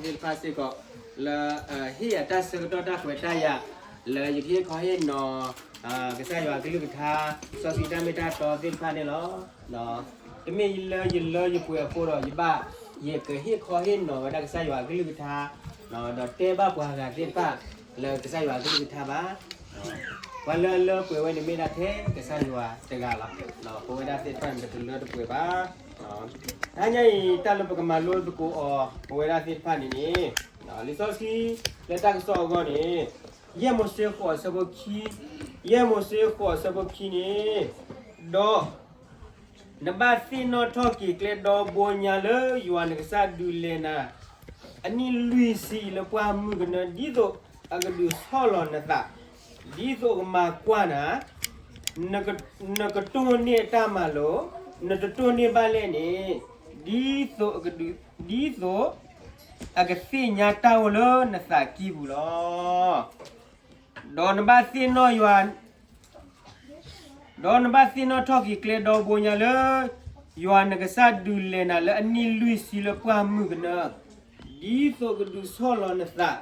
သ့ၣ်တဖၣ်စ့ၢ်ကီး လၢ ဟ့ၣ်ယၤတၢ်ဆၢကတီၢ်တၢ်ခွဲးတၢ်ယာ် လၢယကဟ့ၣ်ခီဟ့ၣ်နီၤ ကစၢ်ယွၤကလုၢ်ကထါ စီဆှံတၢ်မ့ၢ်တၢ်တီသ့ၣ်တဖၣ်န့ၣ်လီၤ. တမ့ၢ်လၢယလၢယပှဲၤအဃိဒီး ယဘၣ် ယကဟ့ၣ်ခီဟ့ၣ်နီၤဝဲဒၣ်ကစၢ်ယွၤကလုၢ်ကထါ ဒီးတဲဘၣ်ပှၤဂၤသ့ၣ်တဖၣ် လၢကစၢ်ယွၤကလုၢ်ကထါဘၣ်. ပှၤလၢအလၢပှဲၤဝဲန့ၣ်မ့ၢ်ဒၣ်ထဲကစၢ်ယွၤတဂၤလီၤ. ပဝဲဒၣ်သ့ၣ်တဖၣ်န့ၣ် ပတလၢတပှဲၤဘၣ်. တဟါညါအံၤ တၢ်လၢပကမၤလိသကိးအီၤ ပဝဲဒၣ်သ့ၣ်တဖၣ်န့ၣ်န့ၣ် လံာ်စီဆှံလၢတၢ်ကစီၣ်အဂီၢ်န့ၣ် ယဲၢ်မိၤၡ့ဃိးအဆၢဖိခံ, ယဲၢ်မိၤၡ့ဃိးအဆၢဖိခံန့ၣ်, ဒီး နဘၣ်သ့ၣ်နီၣ်ထီၣ်က့ၤကျဲဒီဘိညါလၢယွၤနကစၢ်ဒုးလဲၤနၤ အနံၣ်လွံၢ်ဆံအံၤလၢပှၢ်မုၢ်ကနၢ ဒ်သိးအကဒုးဆီၣ်လီၤနသး, ဒ်သိးအကမၤကွၢ်နၤ, နကတိၢ်န့ၢ်အတၢ်မၤလိာ်, နတတိၢ်န့ၢ်ဘၣ်လဲၣ်န့ၣ်, ဒ်သိးအကဒုး, ဒ်သိးအကသ့ၣ်ညါတၢ်အိၣ်လၢနသးကံၢ်ပူၤလီၤ. ဒီးနဘၣ်သ့ၣ်နီၣ်ယွၤ ဒီးနဘၣ်သ့ၣ်နီၣ်ထီၣ်က့ၤကျဲဒီဘိညါလၢ ယွၤနကစၢ်ဒုးလဲၤနၤလၢအနံၣ်လွံၢ်ဆံလၢပှၢ်မုၢ်ကနၢ, ဒ်သိးကဒုးဆီၣ်လီၤနသး,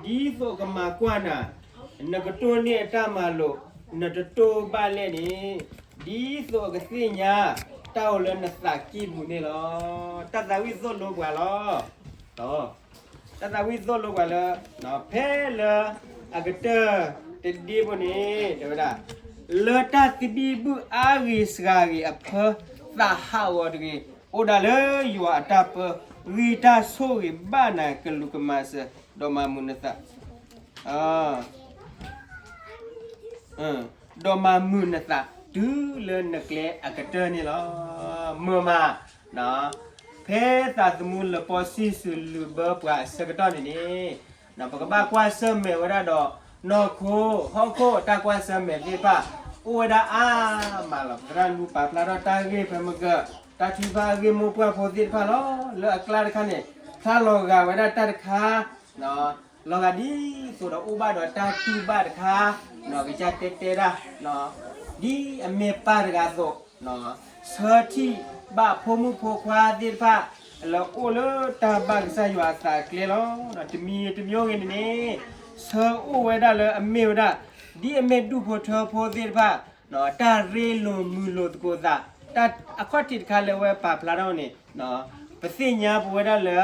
ဒ်သိးကမၤကွၢ်နၤ, နကတိၢ်န့ၢ်အတၢ်မၤလိာ်, နတတိၢ်ဘၣ်လဲၣ်န့ၣ်, ဒ်သိးအကသ့ၣ်ညါတၢ်အိၣ်လၢနသးကံၢ်ပူၤန့ၣ်လီၤ. တၢ်သးဝံၣ်သိၣ်လိပှၤလီၤ. တၢ်သးဝံၣ်သိၣ်လိပှၤလၢ ဖဲလၢအကတၢၢ်တဒ့ဖိန့ၣ် တဲဝဲဒၣ်, လၢတၢ်သဘံၣ်ဘုၣ်အါဂ့ၤစှၤဂ့ၤအဖၢ သးဟးဂီၤတဂ့ၤ, အိၣ်ဒၣ်လၢယွၤအတၢ်ပၢ, ဂံၢ်တၢ်ဆိၣ်ဂ့ၤဘၣ်နၤကလူးကမၤစၢၤ, ဒီးမၤမုာ်နသး ဒီးမၤမုာ်နသးတုၤလၢနကျဲအကတၢၢ်န့ၣ်လီၤ. မုာ်မး, ဖဲသးသမူလၢပီစံၣ်စူၤလုၢ်ဘၢပှၤအဆၢကတီၢ်န့ၣ်န့ၣ်, ပကဘၣ်ကွၢ်ဆၢၣ်မဲာ်ဝဲဒၣ်ဒီး နီၢ်ခိဟီၣ်ခိၣ်တၢ်ကွၢ်ဆၢၣ်မဲာ်သ့ၣ်တဖၣ် အိၣ်ဝဲဒၣ်အါမးလီၤ. ပသရၣ်လူၤပာ်ဖျါထီၣ်တၢ်ဂ့ၢ်ဖဲမုၢ်ဂီၤ, တၢ်ထုကဖၣ်အဂ့ၢ်မိၢ်ပှၢ်ဖိသ့ၣ်တဖၣ်လီၤ. လၢအကျါတခါန့ၣ် ဖျါလီၤဂာ်ဝဲဒၣ်တၢ်တခါ လီၤဂာ်ဒ်သိးဒီးအိၣ်ဘၣ်ဒီးတၢ်တူၢ်ဘၣ်တခါ, ကစၢ်တဲတဲဒၣ်, ဒ်အမ့ၢ်ပၢ်တဂၤအသိး, ဆၢထံၣ်ဘၣ်ဖိမုၣ်ဖိခွါသ့ၣ်တဖၣ် လၢအိၣ်လၢတၢ်ဘၣ်ကစၢ်ယွၤအသးအကျဲလီၤ. တမံၤတမံၤဂ့ၤန့ၣ်န့ၣ်, ဆၢအိၣ်ဝဲဒၣ်လၢအမ့ၢ်ဝဲဒၣ် ဒ်အမ့ၢ်ဒူၣ်ဖိထၢဖိသ့ၣ်တဖၣ် တၢ်ရ့လိာ်မုာ်လိာ်သကိးသး, တၢ်အခီၣ်ထံးတခါလၢအဝဲပာ်ဖျါထီၣ်န့ၣ်, ပသ့ၣ်ညါပဝဲဒၣ်လၢ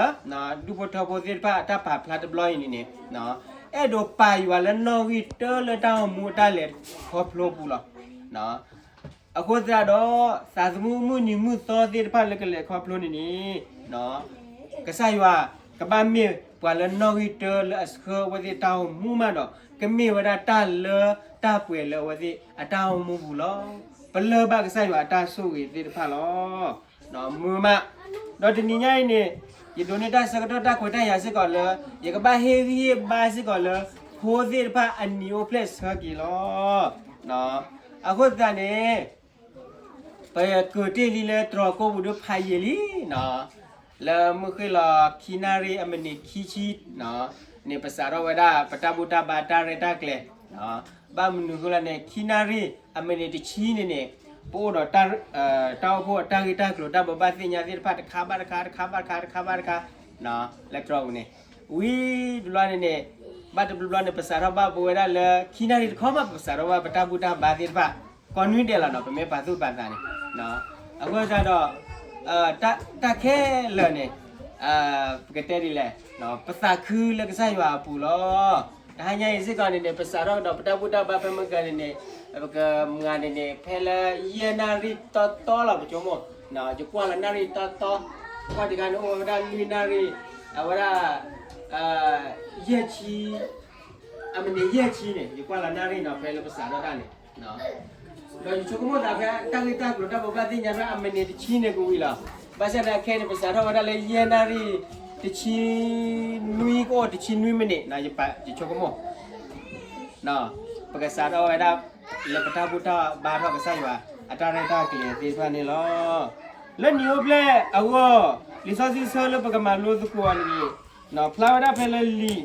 ဒူၣ်ဖိထၢဖိသ့ၣ်တဖၣ်အတၢ်ပာ်ဖျါတဘျီအံၤန့ၣ်န့ၣ်, အဲၣ်ဒိးပာ်ယွၤလၢနီၣ်ဂံၢ်တၢလၢတၢ်အိၣ်မူအတၢ်လဲၤခီဖျိပူၤလီၤ. အဃိသတးဒီး သးသမူမုၢ်နံၤမုၢ်သီသ့ၣ်တဖၣ်လၢကလဲၤခီဖျိန့ၣ်န့ၣ်, ကစၢ်ယွၤကဘၣ်မ့ၢ်ပှၤလၢနီၣ်ဂံၢ်တၢလၢအဆှၢအဝဲသ့ၣ်တၢ်အိၣ်မူမးဒီး ကမ့ၢ်ဝဲဒၣ်တၢ်လၢတၢ်ပှဲၤလၢအဝဲသ့ၣ်အတၢ်အိၣ်မူပူၤလီၤ. ပလၢၢ်ဘၣ်ကစၢ်ယွၤအတၢ်ဆိၣ်ဂ့ၤသ့ၣ်တဖၣ်လီၤ. မုာ်မး, ဒီးတနံၤညါအံၤန့ၣ် ယဒိးန့ၢ်တၢ်ဆၢကတီၢ်တၢ်ခွဲးတၢ်ယာ်စ့ၢ်ကီးလၢ ယကဘၣ်ဟ့ၣ်ဂံၢ်ဟ့ၣ်ဘါစ့ၢ်ကီးလၢ ဖိသ့ၣ်တဖၣ်အနံၤအိၣ်ဖျဲၣ်ဆၢက့ၤလီၤ. အဃိသတးန့ၣ် ပကတ့ၢ်လံလၢတြီၤကိၣ်ပူၤဒုးဖးယံာ်လံ, လၢမုၢ်ဃ့ၢ်လီၤခံနၣ်ရံၣ်အမံးနံးခံဆံန့ၣ် ပစးထီၣ်ဝဲဒၣ်ပတၢ်ဘူၣ်တၢ်ဘါတၢ်ရဲၣ်တၢ်ကျဲၤ, ဘၣ်မနုၤဃိလဲၣ်န့ၣ် ခံနၣ်ရံၣ်အမံးနံးတဆံန့ၣ်န့ၣ် ပအိၣ်ဒီး တၢ်အိၣ်ဖှိၣ်အတၢ်ဂ့ၢ်တၢ်ကျိၤတၢ်ဘိးဘၣ်သ့ၣ်ညါသ့ၣ်တဖၣ်တခါဘၣ်တခါ တခါဘၣ်တခါ တခါဘၣ်တခါ တခါဘၣ်တခါ လၢတြီၤပူၤန့ၣ်, ဝံၤတဘျီန့ၣ်န့ၣ် ဘၣ်တဘျီဘျီန့ၣ် ပစးထီၣ်ဘၣ်ပဝဲဒၣ်လၢခံနၣ်ရံၣ်တခီမး ပစးထီၣ်ဘၣ်ပတၢ်ဘူၣ်တၢ်ဘါသ့ၣ်တဖၣ် ကိးနွံဒဲးလီၤနီၤ ပမ့ၢ်ပာ်သူၣ်ပာ်သးန့ၣ်, အဃိသတးဒီး တၢ်ခဲလၢာ်န့ၣ် ပကတဲဒ်လဲၣ် ပသးခုလၢကစၢ်ယွၤအပူၤလီၤ. တဟါညါအံၤစ့ၢ်ကီးန့ၣ်န့ၣ် ပစးထီၣ်ကဒီးပတၢ်ဘူၣ်တၢ်ဘါဖဲမုၢ်ဂီၤန့ၣ်န့ၣ် ပကမၤန့ၣ်န့ၣ် ဖဲလၢယဲၢ်နၣ်ရံၣ်တီတီလီၤ ပဆိကမိၣ်, ယကွၢ်လီၤနၣ်ရံၣ်တီတီ, ကွၢ်တခါန့ၣ်အိၣ်ဝဲဒၣ်လွံၢ်နၣ်ရံၣ်, အဝဲဒၣ် ယဲၢ်ဆံ အမံးနံးယဲၢ်ဆံန့ၣ် ယကွၢ်လီၤနၣ်ရံၣ်နီၤ ဖဲလၢပစးထီၣ်တၢ်န့ၣ်, ဒီးယဆိကမိၣ်သးဖဲတၢ်ဂ့ၢ်တၢ်ကျိၤတၢ်ဘိးဘၣ်သ့ၣ်ညါဖဲအမံးနံးတဆံန့ၣ်ကဝံၤလီၤ. ဘၣ်ဆၣ်န့ၣ် အခဲအံၤန့ၣ် ပစးထီၣ်ဝဲဒၣ်လၢယဲၢ်နၣ်ရံၣ် တဆံနွံကအိၣ် တဆံနွံမံးနံး ယဆိကမိၣ် ပကစးထီၣ်ဝဲဒၣ် လၢပတၢ်ဘူၣ်တၢ်ဘါထီၣ်ကစၢ်ယွၤ အတၢ်ရဲၣ်တၢ်ကျဲၤသ့ၣ်တဖၣ်န့ၣ်လီၤ. လၢနံၤအိၣ်ဖျဲၣ်အဂီၢ် လံာ်စီဆှံဆၢလၢပကမၤလိသကိးအီၤန့ၣ် ဖျါဝဲဒၣ်ဖဲလၢလံာ်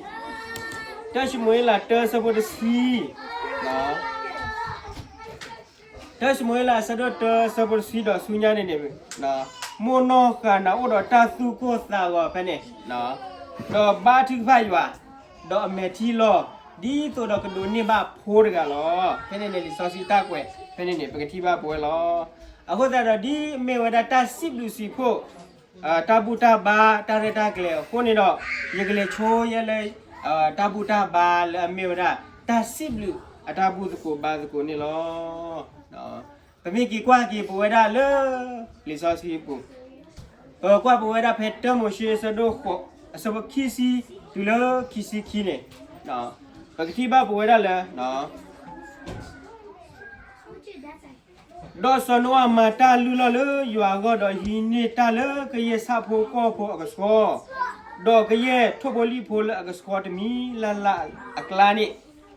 တၢၡမူၤအ့လးတၢ ဆၢဖိတဆံ တၢၡမူၤအ့လး အဆၢဒိၣ်တၢ ဆၢဖိတဆံဒီးဆူညါန့ၣ်န့ၣ် မိၢ်နီၢ်ဃၤနၤအိၣ်ဒီးတၢ်သူၣ်ကိၢ်သးဂီၤဖဲန့ၣ်, ဒီးဘါထုကဖၣ်ယွၤ, ဒီးအမဲာ်ထံလီၤ, ဒ်သိးဒီးကဒိးန့ၢ်ဘၣ်ဖိတဂၤလီၤ. ဖဲန့ၣ်န့ၣ် လံာ်စီဆှံတၢ်ကွဲး ဖဲန့ၣ်န့ၣ် ပကထံၣ်ဘၣ်ပဝဲလီၤ. အဃိသတးဒီး ဒ်အမ့ၢ်ဝဲဒၣ်တၢ်စံးဘျုးစံးဖှိၣ် တၢ်ဘူၣ်တၢ်ဘါ တၢ်ရဲၣ်တၢ်ကျဲၤအဃိန့ၣ်ဒီး ယကလဲၤဆိယဲလၢ တၢ်ဘူၣ်တၢ်ဘါလၢအမ့ၢ်ဝဲဒၣ် တၢ်စံးဘျုးအတၢ်ဘူၣ်သကိးဘါသကိးန့ၣ်လီၤ. ပမ့ၢ်က့ၤကွၢ်က့ၤပဝဲဒၣ်လၢ လံာ်စီဆှံပူၤ, ပကွၢ်ပဝဲဒၣ်ဖဲတၢမိၤၡ့အဆၢဒိၣ်ဃိး အဆၢဖိခံဆံတုၤလၢခံဆံခံန့ၣ်, ပကထံၣ်ဘၣ်ပဝဲဒၣ်လၢ ဒီးစီၤနိအၤမၤတၢ်လုၢ်လီၢ်လၢယွၤအဂီၢ် ဒီးဟံးန့ၢ်တၢ်လၢကယဲၢ်ဆၣ်ဖိကီၢ်ဖိအကဆှီ, ဒီးကယဲၢ်ထိၣ်ဖိလံၣ်ဖိလၢအကဆှီတမံၤလၢ်လၢ်အကျါန့ၣ်,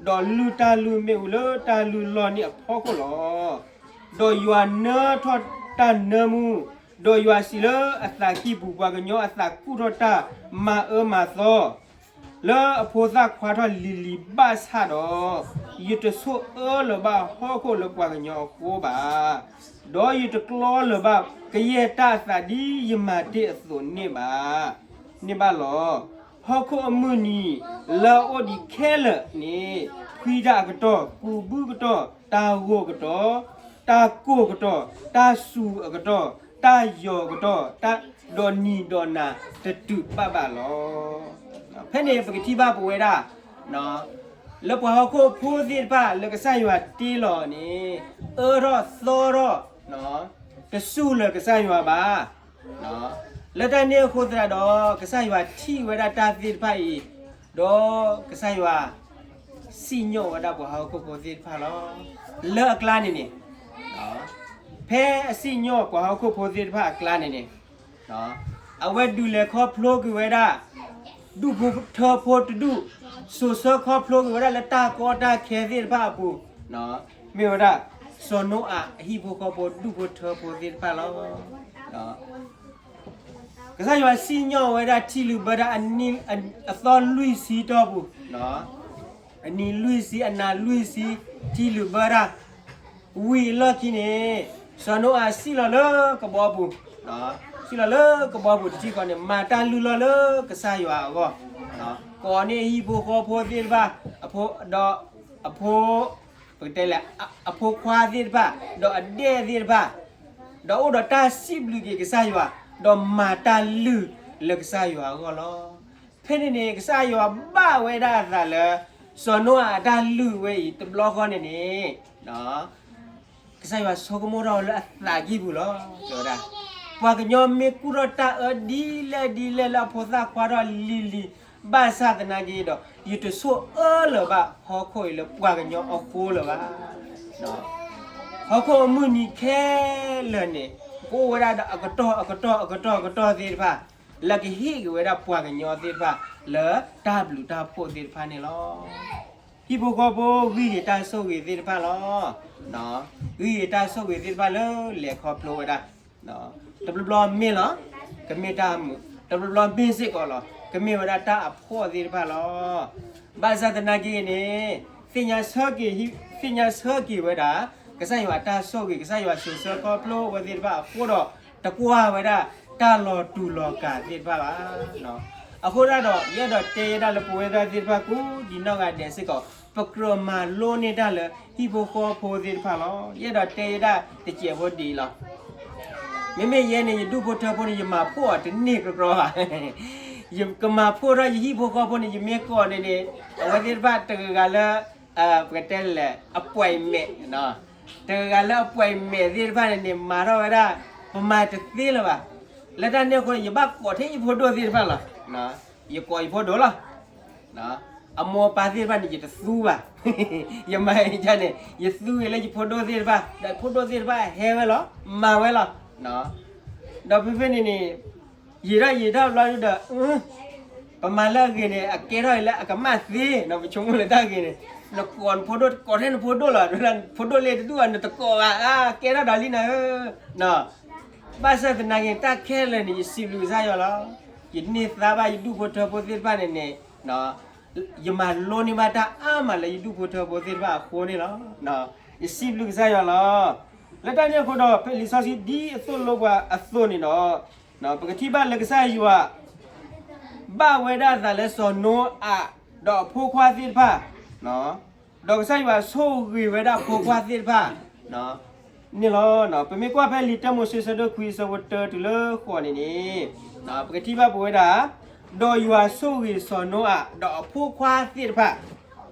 ဒီးလုၢ်တၢ်လုၢ်မ့ၣ်အူလၢတၢ်လုၢ်လီၢ်န့ၣ်အဖီခိၣ်လီၤ. ဒီးယွၤနၢထီၣ်တၢ်နၢမူ, ဒီးယွၤစံးလၢအသးကံၢ်ပူၤ ပှၤကညီအသးကူၣ်ထီၣ်တၢ်မၤအၢမၤသီ လၢအဖိသၣ်ခွါထီၣ်လံၤလံၤဘၣ်ဆၣ်ဒီး, ယတဆိၣ်အၢလၢၤဘၣ်ဟီၣ်ခိၣ်လၢပှၤကညီအဃိဘၣ်, ဒီးယတကျီလၢၤဘၣ်ကယဲၢ်တၢ်အသးဒ်ယမၤတ့ၢ်အသိးန့ၣ်ဘၣ်, န့ၣ်ဘၣ်လီၤ. ဟီၣ်ခိၣ်အမုၢ်နံၤလၢအအိၣ်ဒံးခဲလၢာ်န့ၣ်, ဖှံတၢ်အကတီၢ်, ကူးဘုကတီၢ်, တၢ်ဂိၢ်ကတီၢ်, တၢ်ကိၢ်ကတီၢ်, တၢ်စူၤအကတီၢ်, တၢ်ယီၤကတီၢ်, တၢ်ဒီးနံၤဒီးနၤတတုၤဘၣ်ဘၣ်လီၤ. ဖဲန့ၣ်ပကထံၣ်ဘၣ်ပဝဲဒၣ် လၢပှၤဟီၣ်ခိၣ်ဖိသ့ၣ်တဖၣ်လၢကစၢ်ယွၤတ့လီၤန့ၣ်, အၢထီၣ်သီထီၣ်, တစူၢ်လၢၤကစၢ်ယွၤဘၣ်. လၢတၢ်န့ၣ်အဃိသတးဒီး ကစၢ်ယွၤထံၣ်ဝဲဒၣ်တၢ်သ့ၣ်တဖၣ်အံၤ, ဒီးကစၢ်ယွၤ စံၣ်ညီၣ်ဝဲဒၣ်ပှၤဟီၣ်ခိၣ်ဖိသ့ၣ်တဖၣ်လီၤ. လၢအကျါန့ၣ်န့ၣ်, ဖဲအစံၣ်ညီၣ်ပှၤဟီၣ်ခိၣ်ဖိသ့ၣ်တဖၣ်အကျါန့ၣ်န့ၣ်, အဝဲဒုးလဲၤခီဖျိက့ၤဝဲဒၣ် ဒူၣ်ဖိထၢဖိတဒူၣ်, စိာ်ဆှၢခီဖျိက့ၤဝဲဒၣ်လၢတၢ်ကီတၢ်ခဲသ့ၣ်တဖၣ်အပူၤ, မ့ၢ်ဝဲဒၣ် စီၤနိအၤအဟံၣ်ဖိဃီဖိဒူၣ်ဖိထၢဖိသ့ၣ်တဖၣ်လီၤ. ကစၢ်ယွၤစံၣ်ညီၣ်ဝဲဒၣ်ထံလုာ်ဘၢတၢ် အနံၣ်အသီလွံၢ်ဆံတီၢ်ပူၤ, အနံၤလွံၢ်ဆံ အနၤလွံၢ်ဆံ ထံလုာ်ဘၢတၢ် ဝံၤအလီၢ်ခံန့ၣ်, စီၤနိအၤစံၣ်လီၤလၢကဘီပူၤ, စံၣ်လီၤလၢကဘီပူၤတထံၣ်ဃီန့ၣ် မၤတၢ်လုၢ်လီၢ်လၢကစၢ်ယွၤအဂီၢ်, ကိးန့ၢ်အဟံၣ်ဖိဃီဖိသ့ၣ်တဖၣ်, ဒီးအဖိ, ပကတဲလဲၣ်, အဖိခွါသ့ၣ်တဖၣ်, ဒီးအဒဲၣ်သ့ၣ်တဖၣ်, ဒီးအိၣ်ဒီးတၢ်စံးဘျုးက့ၤကစၢ်ယွၤ, ဒီးမၤတၢ်လုၢ်လၢကစၢ်ယွၤအဂီၢ်လီၤ. ဖဲန့ၣ်န့ၣ် ကစၢ်ယွၤဘၣ်ဝဲဒၣ်အသးလၢ စီၤနိအၤအတၢ်လုၢ်ဝဲအံၤတဘျီဃီန့ၣ်န့ၣ်, ကစၢ်ယွၤဆိကမိၣ်ထီၣ်ဝဲလၢအသးကံၢ်ပူၤလီၤ. တဲဝဲဒၣ်, ပှၤကညီမ့ၢ်ကူၣ်ထီၣ်တၢ်အၢဒ်လဲၣ်ဒ်လဲၣ်လၢအဖိသၣ်ခွါထီၣ်လံၤလံၤ, ဘၣ်ဆၣ်သနာ်က့ဒီး ယတဆိၣ်အၢလၢၤဘၣ်ဟီၣ်ခိၣ်အံၤလၢပှၤကညီအဃိလၢၤဘၣ်. ဟီၣ်ခိၣ်အမုၢ်နံၤခဲလၢာ်န့ၣ် ကအိၣ်ဝဲဒၣ်ဒီးအကတီၢ်အကတီၢ်အကတီၢ်အကတီၢ်သ့ၣ်တဖၣ်, လၢကဟ့ၣ်က့ၤဝဲဒၣ်ပှၤကညီသ့ၣ်တဖၣ် လၢတၢ်ဘျုးတၢ်ဖှိၣ်သ့ၣ်တဖၣ်န့ၣ်လီၤ. ဟံၣ်ဖိဃီဖိဂံၢ်က့ၤတၢ်ဆိၣ်ဂ့ၤသ့ၣ်တဖၣ်လီၤ. ဂံၢ်က့ၤတၢ်ဆိၣ်ဂ့ၤသ့ၣ်တဖၣ်လၢလဲၤခီဖျိဝဲဒၣ်, တဘျီဘျီမ့ၢ်လီၤ, ကမ့ၢ်တၢ်မုာ်, တဘျီဘျီမ့ၢ်စ့ၢ်ကီးလီၤ, ကမ့ၢ်ဝဲဒၣ်တၢ်အဖှီၣ်သ့ၣ်တဖၣ်လီၤ. ဘၣ်ဆၣ်သနာ်က့န့ၣ်, သ့ၣ်ညါဆၢက့ၤ, သ့ၣ်ညါဆၢက့ၤဝဲဒၣ် ကစၢ်ယွၤတၢ်ဆိၣ်ဂ့ၤ ကစၢ်ယွၤစိာ်ဆှၢခီဖျိဝဲသ့ၣ်တဖၣ်အဃိဒီး, တကွၢ်ဝဲဒၣ်တၢ်လီၤတူာ်လီၤကာ်သ့ၣ်တဖၣ်ဘၣ်. အဃိဒၣ်ဒီး ယအဲၣ်ဒိးတဲဝဲဒၣ်လၢပဝဲဒၣ်သ့ၣ်တဖၣ်ကိးဒံးနီၢ်ဂၤဒဲးစ့ၢ်ကီး, ပကြၢးမၤလိန့ၢ်တၢ်လၢဟံၣ်ဖိဃီဖိသ့ၣ်တဖၣ်လီၤ. ယအဲၣ်ဒိးတဲဝဲဒၣ်တစဲးဖိဒ်အံၤလီၤ. မ့မ့ၢ်ယဲန့ၣ် ယဒူၣ်ဖိထၢဖိန့ၣ် ယမၤဖှိၣ်အီၤတန့ၢ်ကြီကြီဘၣ်. ယကမၤဖှိၣ်ထီၣ်ယဟံၣ်ဖိဃီဖိန့ၣ် ယမ့ၢ်ကိးန့ၣ်န့ၣ်, အဝဲသ့ၣ်တဖၣ်တဂၤဂၤလၢ ပကတဲလဲၣ် အပွဲးမဲာ်, တဂၤဂၤလၢအပွဲးမဲာ်သ့ၣ်တဖၣ်န့ၣ်န့ၣ် မၤထီၣ်ဝဲဒၣ်, ပမၤတသ့လၢၤဘၣ်. လၢတၢ်န့ၣ်အဃိ ယဘၣ်ကိးထဲယဖိဒိၣ်သ့ၣ်တဖၣ်လီၤ. ယကိးယဖိဒိၣ်လီၤ. အမိၢ်အပၢ်သ့ၣ်တဖၣ်န့ၣ် ယတသူဘၣ်. ယမၤဒ်န့ၣ် ယသူက့ၤလၢယဖိဒိၣ်သ့ၣ်တဖၣ်, ဒီးဖိဒိၣ်သ့ၣ်တဖၣ်ဟဲဝဲလီၤ, မၤဝဲလီၤ. ဒီးဖဲဖဲန့ၣ်န့ၣ်, ယံာ်ထီၣ်ယံာ်ထီၣ်ဘျီဒီး, ပမၤလၢအဂ့ၤန့ၣ် အကဲထီၣ်လၢအကမၣ်သ့, ပဆိကမိၣ်လၢတၢ်ဂ့ၤန့ၣ်, နကိးနဖိဒိၣ် ကိးထဲနဖိဒိၣ်လီၤ, ဖိဒိၣ်လၢတဒူၣ်ဘၣ် နတကိးဘၣ်, ကဲထီၣ်ဒီးလံနၤဧၢ. ဘၣ်ဆၣ်သနာ်က့ တၢ်ခဲလၢာ်န့ၣ် ယစံးဘျုးကစၢ်ယွၤလီၤ. ယန့ၢ်သါဘၣ်ယဒူၣ်ဖိထၢဖိသ့ၣ်တဖၣ်န့ၣ်န့ၣ်, ယမၤလိန့ၢ်ဘၣ်တၢ်အါမးလၢယဒူၣ်ဖိထၢဖိသ့ၣ်တဖၣ်အဃိန့ၣ်လီၤ. ယစံးဘျုးကစၢ်ယွၤလီၤ. လၢတၢ်န့ၣ်အဃိဒီး ဖဲလံာ်စီဆှံဒ်အသိၣ်လိပှၤအသိးန့ၣ်ဒီး, ပကထံၣ်ဘၣ်လၢကစၢ်ယွၤ ဘၣ်ဝဲဒၣ်အသးလၢစီၤနိအၤ ဒီးအဖိခွါသ့ၣ်တဖၣ်, ဒီးကစၢ်ယွၤဆိၣ်ဂ့ၤဝဲဒၣ်အဖိခွါသ့ၣ်တဖၣ်န့ၣ်လီၤ. ပမ့ၢ်ကွၢ်ဖဲလံာ်တၢမိၤၡ့ဆၢဒိၣ်ခွံအဆၢဖိတၢတုၤလၢဃိးန့ၣ်န့ၣ်, ပကထံၣ်ဘၣ်ပဝဲဒၣ်, ဒီးယွၤဆိၣ်ဂ့ၤစီၤနိအၤ ဒီးအဖိခွါသ့ၣ်တဖၣ်,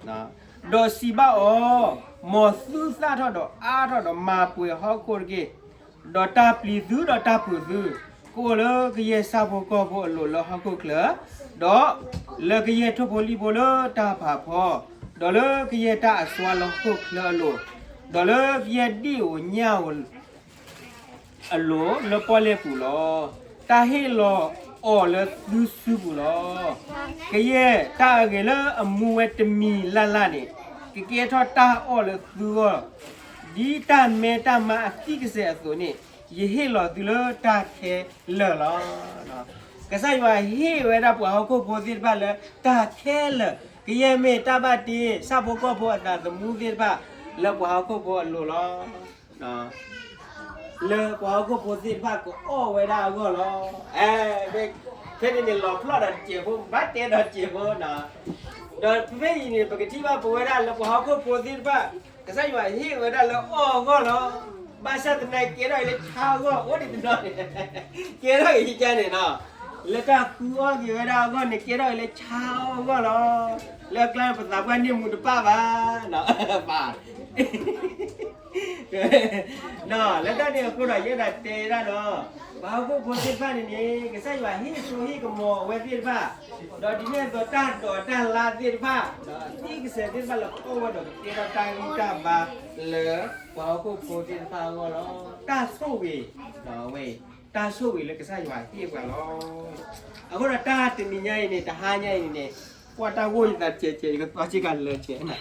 ဒီးစံးဘၣ်အီၤ, မ်သုသၣ်ထီၣ်ဒီးအါထီၣ်ဒီးမၤပှဲၤဟီၣ်ခိၣ်တက့ၢ်. ဒီးတၢ်ပျံၤသုဒီးတၢ်ဖုးသု ကအိၣ်လၢကယဲၢ်ဆၣ်ဖိကီၢ်ဖိအလိၤလၢဟီၣ်ခိၣ်ချၢ, ဒီးလၢကယဲၢ်ထိၣ်ဖိလံၣ်ဖိလၢတၢ်ဖးဖီ, ဒီးလၢကယဲၢ်တၢ်အစွါလၢဟီၣ်ခိၣ်ချၢအလိၤ, ဒီးလၢကယဲၢ်ဒ့ၣ်ဧိၤညၣ်ဧိၤ အလိၤလၢပီၣ်လဲၣ်ပူၤလီၤ. တၢ်ဟ့ၣ်လီၤအီၤလၢသုစုပူၤလီၤ. ကယဲၢ်တၢ်အဂ့ၤလၢအမူဝဲတမံၤလၢ်လၢ်န့ၣ်, ကကဲထီၣ်တၢ်အီၣ်လၢသုဂီၢ်, ဒ်တၢ်မဲတၢ်မါအသံၣ်ကစဲးအသိးန့ၣ်, ယဟ့ၣ်လီၤသုလၢတၢ်ခဲလၢာ်လီၤ. ကစၢ်ယွၤဟ့ၣ်ဝဲဒၣ်ပှၤဟီၣ်ခိၣ်ဖိသ့ၣ်တဖၣ်လၢတၢ်ခဲလၢာ်, ကယဲၢ်မ့ၢ်တၢ်ဘၣ်တ့ ဆၣ်ဖိကီၢ်ဖိအသးသမူသ့ၣ်တဖၣ်လၢပှၤဟီၣ်ခိၣ်ဖိအလိၤလီၤ. လၢပှၤဟီၣ်ခိၣ်ဖိသ့ၣ်တဖၣ်ကအီၣ်ဝဲဒၣ်အဂီၢ်လီၤ. အဲ, ဖဲန့ၣ်န့ၣ် လီၤဖျီၣ်ဒီးစဲးဖိ, ဘၣ်တဲဒီးစဲးဖိ, ဒီးဖဲအံၤန့ၣ် ပကထံၣ်ဘၣ်ပဝဲဒၣ်လၢပှၤဟီၣ်ခိၣ်ဖိသ့ၣ်တဖၣ်, ကစၢ်ယွၤဟ့ၣ်ဝဲဒၣ်လၢအီၣ်အဂီၢ်လီၤ. ဘၣ်ဆၣ်သနာ်က့ ကဲထီၣ်အံၤလၢဆါအဂီၢ် အိၣ်ဒံးတနီၤန့ၣ်, ကဲထီၣ်အံၤယကါန့ၣ်နီၤ, လၢတၢ်ဃုအီၣ်က့ၤဝဲဒၣ်အဂီၢ်န့ၣ် ကဲထီၣ်အံၤလၢဆါအီၣ်အဂီၢ်လီၤ. လၢအကျါန့ၣ် ပသးပှၢ်န့ၢ်မူတပၣ်ဘၣ်, ဘၣ် လၢတၢ်န့ၣ်အဃိဒီး ယအဲၣ်ဒိးတဲဒၣ်ဒီး, ပှၤဟီၣ်ခိၣ်ဖိသ့ၣ်တဖၣ်န့ၣ်န့ၣ် ကစၢ်ယွၤဟ့ၣ်စိဟ့ၣ်ကမီၤအဝဲသ့ၣ်တဖၣ်, ဒီးဒ်န့ၣ်အသိးတၢ်ဒိးတၢ်လါသ့ၣ်တဖၣ်, သံကစဲးသ့ၣ်တဖၣ်လၢကအိၣ်ဝဲဒီးကကဲထီၣ်တၢ်ဂံၢ်တၢ်ဘါလၢ ပှၤဟီၣ်ခိၣ်ဖိသ့ၣ်တဖၣ်အဂီၢ်လီၤ. တၢ်ဆိၣ်ဂ့ၤ, ဝဲအံၤ, တၢ်ဆိၣ်ဂ့ၤလၢကစၢ်ယွၤဟ့ၣ်ပှၤလီၤ. အဃိဒီးတၢ်တနံၤညါအံၤန့ၣ် တဟါညါအံၤန့ၣ်န့ၣ်, ကွၢ်တၢ်ဂိၢ်ယသးကဲးကဲး ယကသီဆ့ကၤလၢာ်ကဲးနၤ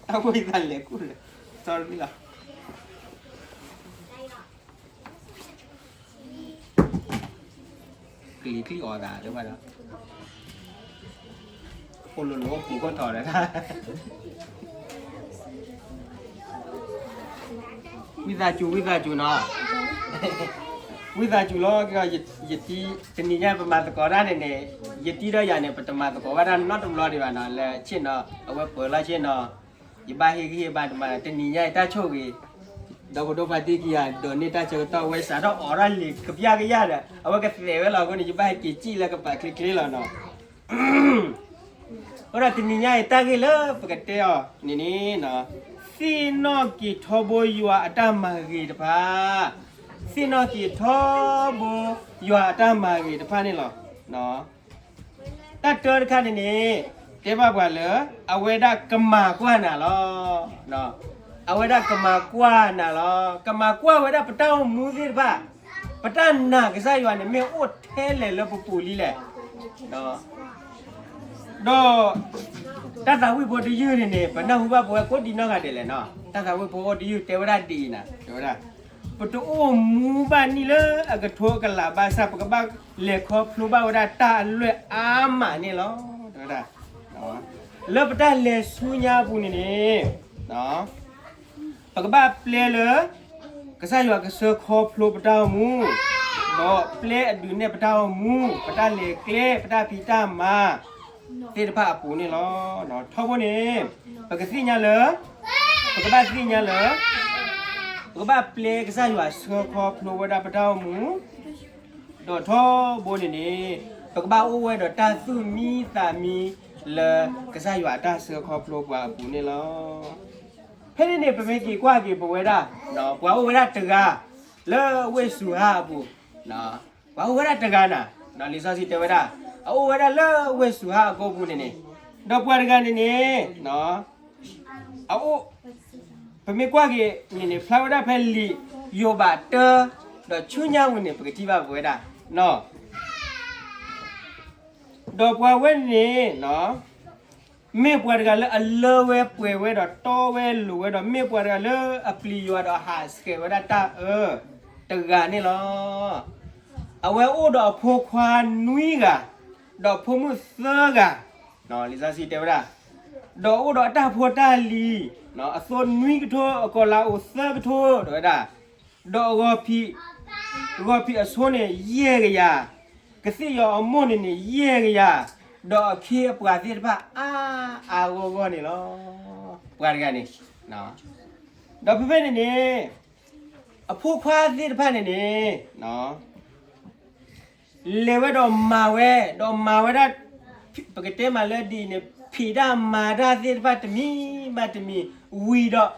တၢ်ဂိၢ်ယသးလဲၤကူၣ်လဲၤ, သီတမံၤလီၤ. ကလံၤချံၣ်အီၤသးလၢဘၣ်ဒီး, အိၣ်လိၤလိၤအိၣ်ပူၤကီၢ်ထီၣ်ဒီး, ဝံသးစူၤ ဝံသးစူၤနီၤ, ဝံသးစူၤလီၤ. ယတံၤ, တနံၤညါပမၤသကိးတၢ်န့ၣ်န့ၣ်, ယတံၤဒီးယၤန့ၣ် ပတမၤသကိးဘၣ်တၢ်နီတဘျီဒံးဘၣ်နီၤ, လၢဆ့ၣ်နီၤ အဝဲပၢၤလီၤဆ့ၣ်နီၤ, ယဘၣ်ဟ့ၣ်ဂံၢ်ဟ့ၣ်ဘါတမၤ, တနံၤညါအံၤတၢ်ဆိၣ်ဂ့ၤ, ဒီဖိဒိၣ်ခွါသ့ၣ်ခံဂၤ ဒိးန့ၢ်တၢ်ဆၢကတီၢ် ဝဲစးထီၣ်အိးထီၣ်လံာ်ကပျၢ်ကယၢ်ဒီး အဝဲကသဲးဝဲလီၤ. အဃိန့ၣ် ယဘၣ်ဟဲက့ၤစံၣ်လၢကပာ်ချ့ချ့လီၤနီၤ. အဃိဒီးတနံၤညါအံၤတၢ်ဂ့ၢ်လၢပကတဲအီၤန့ၣ်န့ၣ်, သ့ၣ်နီၣ်က့ၤထီဘိယွၤအတၢ်မၤဂ့ၤတဖၣ်, သ့ၣ်နီၣ်က့ၤထီဘိယွၤအတၢ်မၤဂ့ၤတဖၣ်န့ၣ်လီၤ. တၢ်တၢတခါန့ၣ်န့ၣ်, တဲဘၣ်ပှၤလၢ အဝဲဒၣ်ကမၤကွၢ်နၤလီၤ. အဝဲဒၣ်ကမၤကွၢ်နၤလီၤ. ကမၤကွၢ်ဝဲဒၣ်ပတၢ်အိၣ်မူသ့ၣ်တဖၣ်, ပတၢ်နာ်ကစၢ်ယွၤန့ၣ် မ့ၢ်အိၣ်ထဲလဲၣ်လၢပပူၤလံလဲၣ်. ဒီး တၢ်သးဝံၣ်ဖိတယုၢ်န့ၣ်န့ၣ် ပနၢ်ဟူဘၣ်ပဝဲကိးဒံနီၢ်ဂၤဒဲးလဲၣ်နီၤ. တၢ်သးဝံၣ်ဖိအိၣ်တယုၢ်တဲဝဲဒၣ်ဒ်အံၤနၤ, တဲဝဲဒၣ်, ပတအိၣ်မူဘၣ်နံၣ်လၢအကထိအကလးဘၣ်ဆၣ် ပကဘၣ်လဲၤခီဖျိဘၣ်ဝဲဒၣ်တၢ်အလွဲၢ်အါမးန့ၣ်လီၤ. တဲဝဲဒၣ်, လၢပတၢ်လဲၤဆူညါအပူၤန့ၣ်န့ၣ် ပကဘၣ်ပျဲလၢ ကစၢ်ယွၤကဆှၢခီဖျိပတၢ်အိၣ်မူ, ဒီးပျဲအဒုးနဲၣ်ပတၢ်အိၣ်မူ, ပတၢ်လဲၤကျဲ, ပတၢ်ဖံးတၢ်မၤသ့ၣ်တဖၣ်အပူၤန့ၣ်လီၤ. ထီဘိန့ၣ် ပကသ့ၣ်ညါလၢ, ပကဘၣ်သ့ၣ်ညါလၢ ပကဘၣ်ပျဲကစၢ်ယွၤဆှၢခီဖျိဝဲဒၣ်ပတၢ်အိၣ်မူ, ဒီးထီဘိန့ၣ်န့ၣ် ပကဘၣ်အိၣ်ဝဲဒီးတၢ်သူၣ်မံသးမံလၢကစၢ်ယွၤအတၢ်ဆှၢခီဖျိပှၤအပူၤန့ၣ်လီၤ. ဖဲန့ၣ်န့ၣ် ပမ့ၢ်က့ၤကွၢ်က့ၤပဝဲဒၣ်, ပှၤအိၣ်ဝဲဒၣ်တဂၤ လၢဝ့ၢ်စူၤဟၣ်အပူၤ, ပှၤအိၣ်ဝဲဒၣ်တဂၤနၤ, လံာ်စီဆှံတဲဝဲဒၣ်, အအိၣ်ဝဲဒၣ်လၢဝ့ၢ်စူၤဟၣ်အကိာ်ပူၤန့ၣ်န့ၣ်, ဒီးပှၤတဂၤန့ၣ်န့ၣ် အအိၣ်, ပမ့ၢ်ကွၢ်က့ၤန့ၣ်န့ၣ် ဖျါဝဲဒၣ်ဖဲလံာ်ယိၤဘးတၢ ဒီးဆူညါပူၤန့ၣ် ပကထံၣ်ဘၣ်ပဝဲဒၣ်, ဒီးပှၤဝဲန့ၣ်န့ၣ် မ့ၢ်ပှၤတဂၤလၢအလၢဝဲပှဲၤဝဲဒီးတီဝဲလိၤဝဲဒီး မ့ၢ်ပှၤတဂၤလၢအပျံၤယွၤဒီးဟးဆှဲးဝဲဒၣ်တၢ်အၢတဂၤန့ၣ်လီၤ. အဝဲအိၣ်ဒီးအဖိခွါနွံဂၤ, ဒီးအဖိမုၣ်သၢဂၤ, လံာ်စီဆှံတဲဝဲဒၣ်, ဒီးအိၣ်ဒီးအတၢ်ဖိတၢ်လံၤ, အသိနွံကထိ အကီၤလၤအိၣ်သၢကထိ တဲဝဲဒၣ် ဒီးအဂီၤဖံး, အဂီၤဖံးအဆိန့ၣ် ယဲၢ်ကယၤ, ကသ့ၣ်ယီၤအမိၢ်န့ၣ်န့ၣ် ယဲၢ်ကယၤ, ဒီးအခ့အပှၤသ့ၣ်တဖၣ်အါအါဂီၢ်ဂီၢ်န့ၣ်လီၤ. ပှၤတဂၤန့ၣ်, ဒီးဖဲဖဲန့ၣ်န့ၣ်, အဖိခွါသ့ၣ်တဖၣ်န့ၣ်န့ၣ် လဲၤဝဲဒီးမၤဝဲ, ဒီးမၤဝဲဒၣ်, ပကတဲမးလၢဒ်အံၤန့ၣ် ဖံးတၢ်မၤတၢ်သ့ၣ်တဖၣ်တမံၤဘၣ်တမံၤဝံၤဒီး,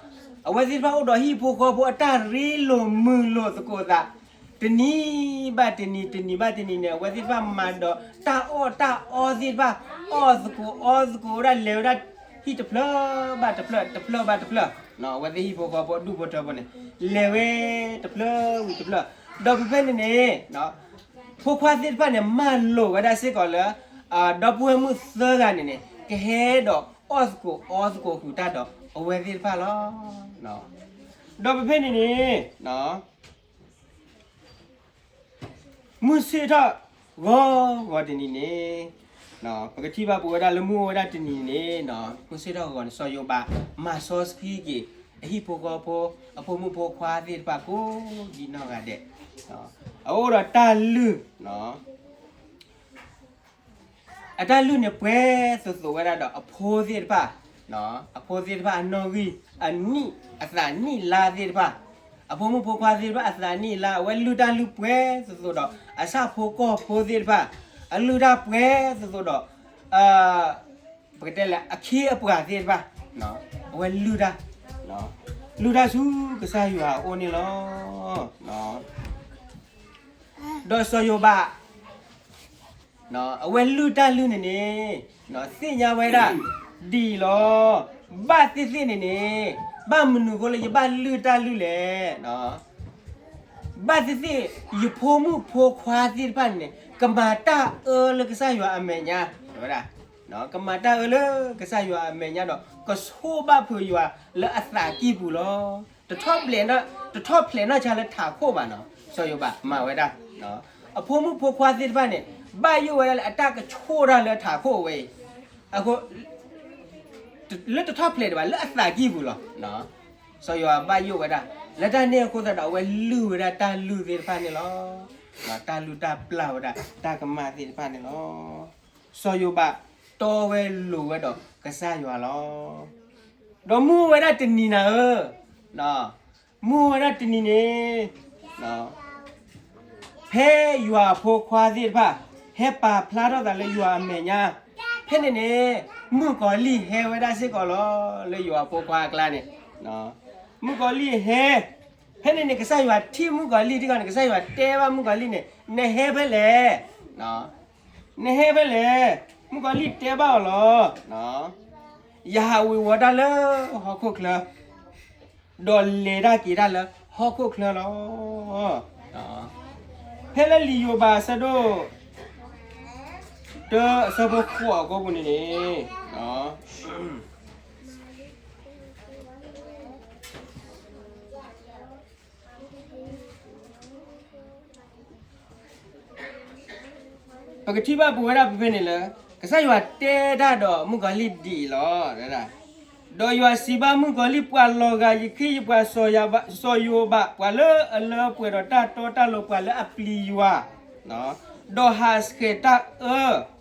အဝဲသ့ၣ်တဖၣ်အိၣ်ဒီးဟံၣ်ဖိဃီဖိအတၢ်ရ့လိာ်မုာ်လိာ်သကိးသး, တနံၤဘၣ်တနံၤ တနံၤဘၣ်တနံၤန့ၣ် အဝဲသ့ၣ်တဖၣ်မၤဒီးတၢ်အီၣ်တၢ်အီသ့ၣ်တဖၣ်, အီၣ်သကိးအီသကိးဝဲဒၣ် လဲၤဝဲဒၣ်ဟံၣ်တဖျၢၣ်ဘၣ်တဖျၢၣ် တဖျၢၣ်ဘၣ်တဖျၢၣ်, အဝဲသ့ၣ်ဟံၣ်ဖိဃီဖိအဒူၣ်ဖိထၢဖိန့ၣ်, လဲၤဝဲတဖျၢၣ်ဝံၤတဖျၢၣ်, ဒီးဖဲဖဲန့ၣ်န့ၣ် ဖိခွါသ့ၣ်တဖၣ်န့ၣ် မၢလိာ်ဝဲဒၣ်စ့ၢ်ကီးလၢ ဒီပုၢ်ဝဲၢ်မုၣ်သၢဂၤန့ၣ်န့ၣ် ကဟဲဒီးအီၣ်သကိးအီသကိးဃုာ်တၢ်ဒီးအဝဲသ့ၣ်တဖၣ်လီၤ. ဒီးဖဲဖဲန့ၣ်န့ၣ် မုၢ်ဆ့ၣ်ထီၣ်ဂီၤဂီၤတနံၤန့ၣ်, ပကထံၣ်ဘၣ်ပဝဲဒၣ်လၢမုၢ်အိၣ်ဝဲဒၣ်တနံၤန့ၣ်, မုၢ်ဆ့ၣ်ထီၣ်ဂီၤန့ၣ် စီၤယိၤဘး မၤစီဆှံက့ၤ အဟံၣ်ဖိဃီဖိ အဖိမုၣ်ဖိခွါသ့ၣ်တဖၣ်ကိးဒ်နီၢ်ဂၤဒဲး, အအိၣ်ဒီးတၢ်လုၢ် အတၢ်လုၢ်န့ၣ်ပှဲၤသိးသိးဝဲဒၣ်ဒီးအဖိသ့ၣ်တဖၣ်, အဖိသ့ၣ်တဖၣ်အနီၣ်ဂံၢ်အနံၣ်အသးနံၣ်လါသ့ၣ်တဖၣ်, အဖိမုၣ်ဖိခွါသ့ၣ်တဖၣ်အသးနံၣ်လါ အဝဲလုၢ်တၢ်လုၢ်ပှဲၤသိးသိးဒီး အဆၣ်ဖိကီၢ်ဖိသ့ၣ်တဖၣ်, အလုၢ်တၢ်ပှဲၤသိးသိးဒီး ပကတဲလၢ အခ့အပှၤသ့ၣ်တဖၣ်, အဝဲလုၢ်တၢ်, လုၢ်တၢ်ဆူကစၢ်ယွၤအအိၣ်န့ၣ်လီၤ. ဒီးစီၤယိၤဘး အဝဲလုၢ်တၢ်လုၢ်န့ၣ်န့ၣ်, သ့ၣ်ညါဝဲဒၣ်ဒ်အံၤလီၤ. ဘၣ်သ့ၣ်သ့ၣ်န့ၣ်န့ၣ်, ဘၣ်မနုၤအဃိလၢယဘၣ်လုၢ်တၢ်လုၢ်လဲၣ်. ဘၣ်သ့ၣ်သ့ၣ် ယဖိမုၣ်ဖိခွါသ့ၣ်တဖၣ်န့ၣ်န့ၣ် ကမၤတၢ်အၢလၢကစၢ်ယွၤအမဲာ်ညါ, ဝဲဒၣ်, ကမၤတၢ်အၢလၢကစၢ်ယွၤအမဲာ်ညါဒီး ကဆိၣ်ဘၣ်ဖုးယွၤလၢအသးကံၢ်ပူၤလီၤ. တထီၣ်ဖျဲး, တထီၣ်ဖျဲးနီၢ်ဆါလၢထးခိၣ်ဘၣ်နီၤ, စီၤယိၤဘးမၤဝဲဒၣ်, အဖိမုၣ်ဖိခွါသ့ၣ်တဖၣ်န့ၣ် ဘၣ်ယိၣ်ဝဲဒၣ်လၢအတၢ်ကဆိၣ်တၢ်လၢထးခိၣ်ဝဲအံၤ, အဃိ လၢတထီၣ်ဖျဲးဒံးဘၣ် လၢအသးကံၢ်ပူၤလီၤ. စီၤယိၤဘးဘၣ်ယိၣ်ဝဲဒၣ်, လၢတၢ်န့ၣ်အဃိသတးဒီး အဝဲလုၢ်ဝဲဒၣ်တၢ်လုၢ်သ့ၣ်တဖၣ်န့ၣ်လီၤ. တၢ်လုၢ်တၢ်ပျၢ်ဝဲဒၣ် တၢ်ကမၣ်သ့ၣ်တဖၣ်န့ၣ်လီၤ. စီၤယိၤဘးတီဝဲလိၤဝဲဒီးကစၢ်ယွၤလီၤ. ဒီးမုၢ်ဝဲဒၣ်တနံၤနၤဧၢ, မုၢ်ဝဲဒၣ်တနံၤန့ၣ် ဖဲယွၤအဖိခွါသ့ၣ်တဖၣ် ဟဲပာ်ဖျါထီၣ်သးလၢယွၤအမဲာ်ညါ, ဖဲန့ၣ်န့ၣ် မုၣ်ကီၤလံၢ်ဟဲဝဲဒၣ်စ့ၢ်ကီးလီၤ. လၢယွၤအဖိခွါအကျါန့ၣ် မုၣ်ကီၤလံၢ်ဟဲ, ဖဲန့ၣ်န့ၣ် ကစၢ်ယွၤထံၣ်မုၣ်ကီၤလံၢ်ထံကီၢ်န့ၣ် ကစၢ်ယွၤတဲဘၣ်မုၣ်ကီၤလံၢ်န့ၣ်, နဟဲဖဲလဲၣ်, နဟဲဖဲလဲၣ်. မုၣ်ကီၤလံၢ်တဲဘၣ်အီၤလီၤ, ယဟးဝ့ၤဝီၤတၢ်လၢဟီၣ်ခိၣ်ချၢ ဒီးလဲၤတၢ်က့ၤတၢ်လၢဟီၣ်ခိၣ်ချၢလီၤ. ဖဲလၢလံာ်ယိၤဘးအဆၢဒိၣ် တၢ အဆၢဖိဃိးအကိာ်ပူၤန့ၣ်န့ၣ် ပကထံၣ်ဘၣ်ပဝဲဒၣ်ဖဲဖဲန့ၣ်လၢ ကစၢ်ယွၤတဲတၢ်ဒီးမုၣ်ကီၤလံၢ်ဒ်အံၤလီၤ. ဒီးယွၤစံးဘၣ်မုၣ်ကီၤလံၢ်, ပှၤလီၤဂာ်ယခံ ယပှၤစီၤယိၤဘး, ပှၤလၢအလၢပှဲၤဒီးတၢ်တီတၢ်လိၤ, ပှၤလၢအပျံၤယွၤ, ဒီးဟးဆှဲးတၢ်အၢ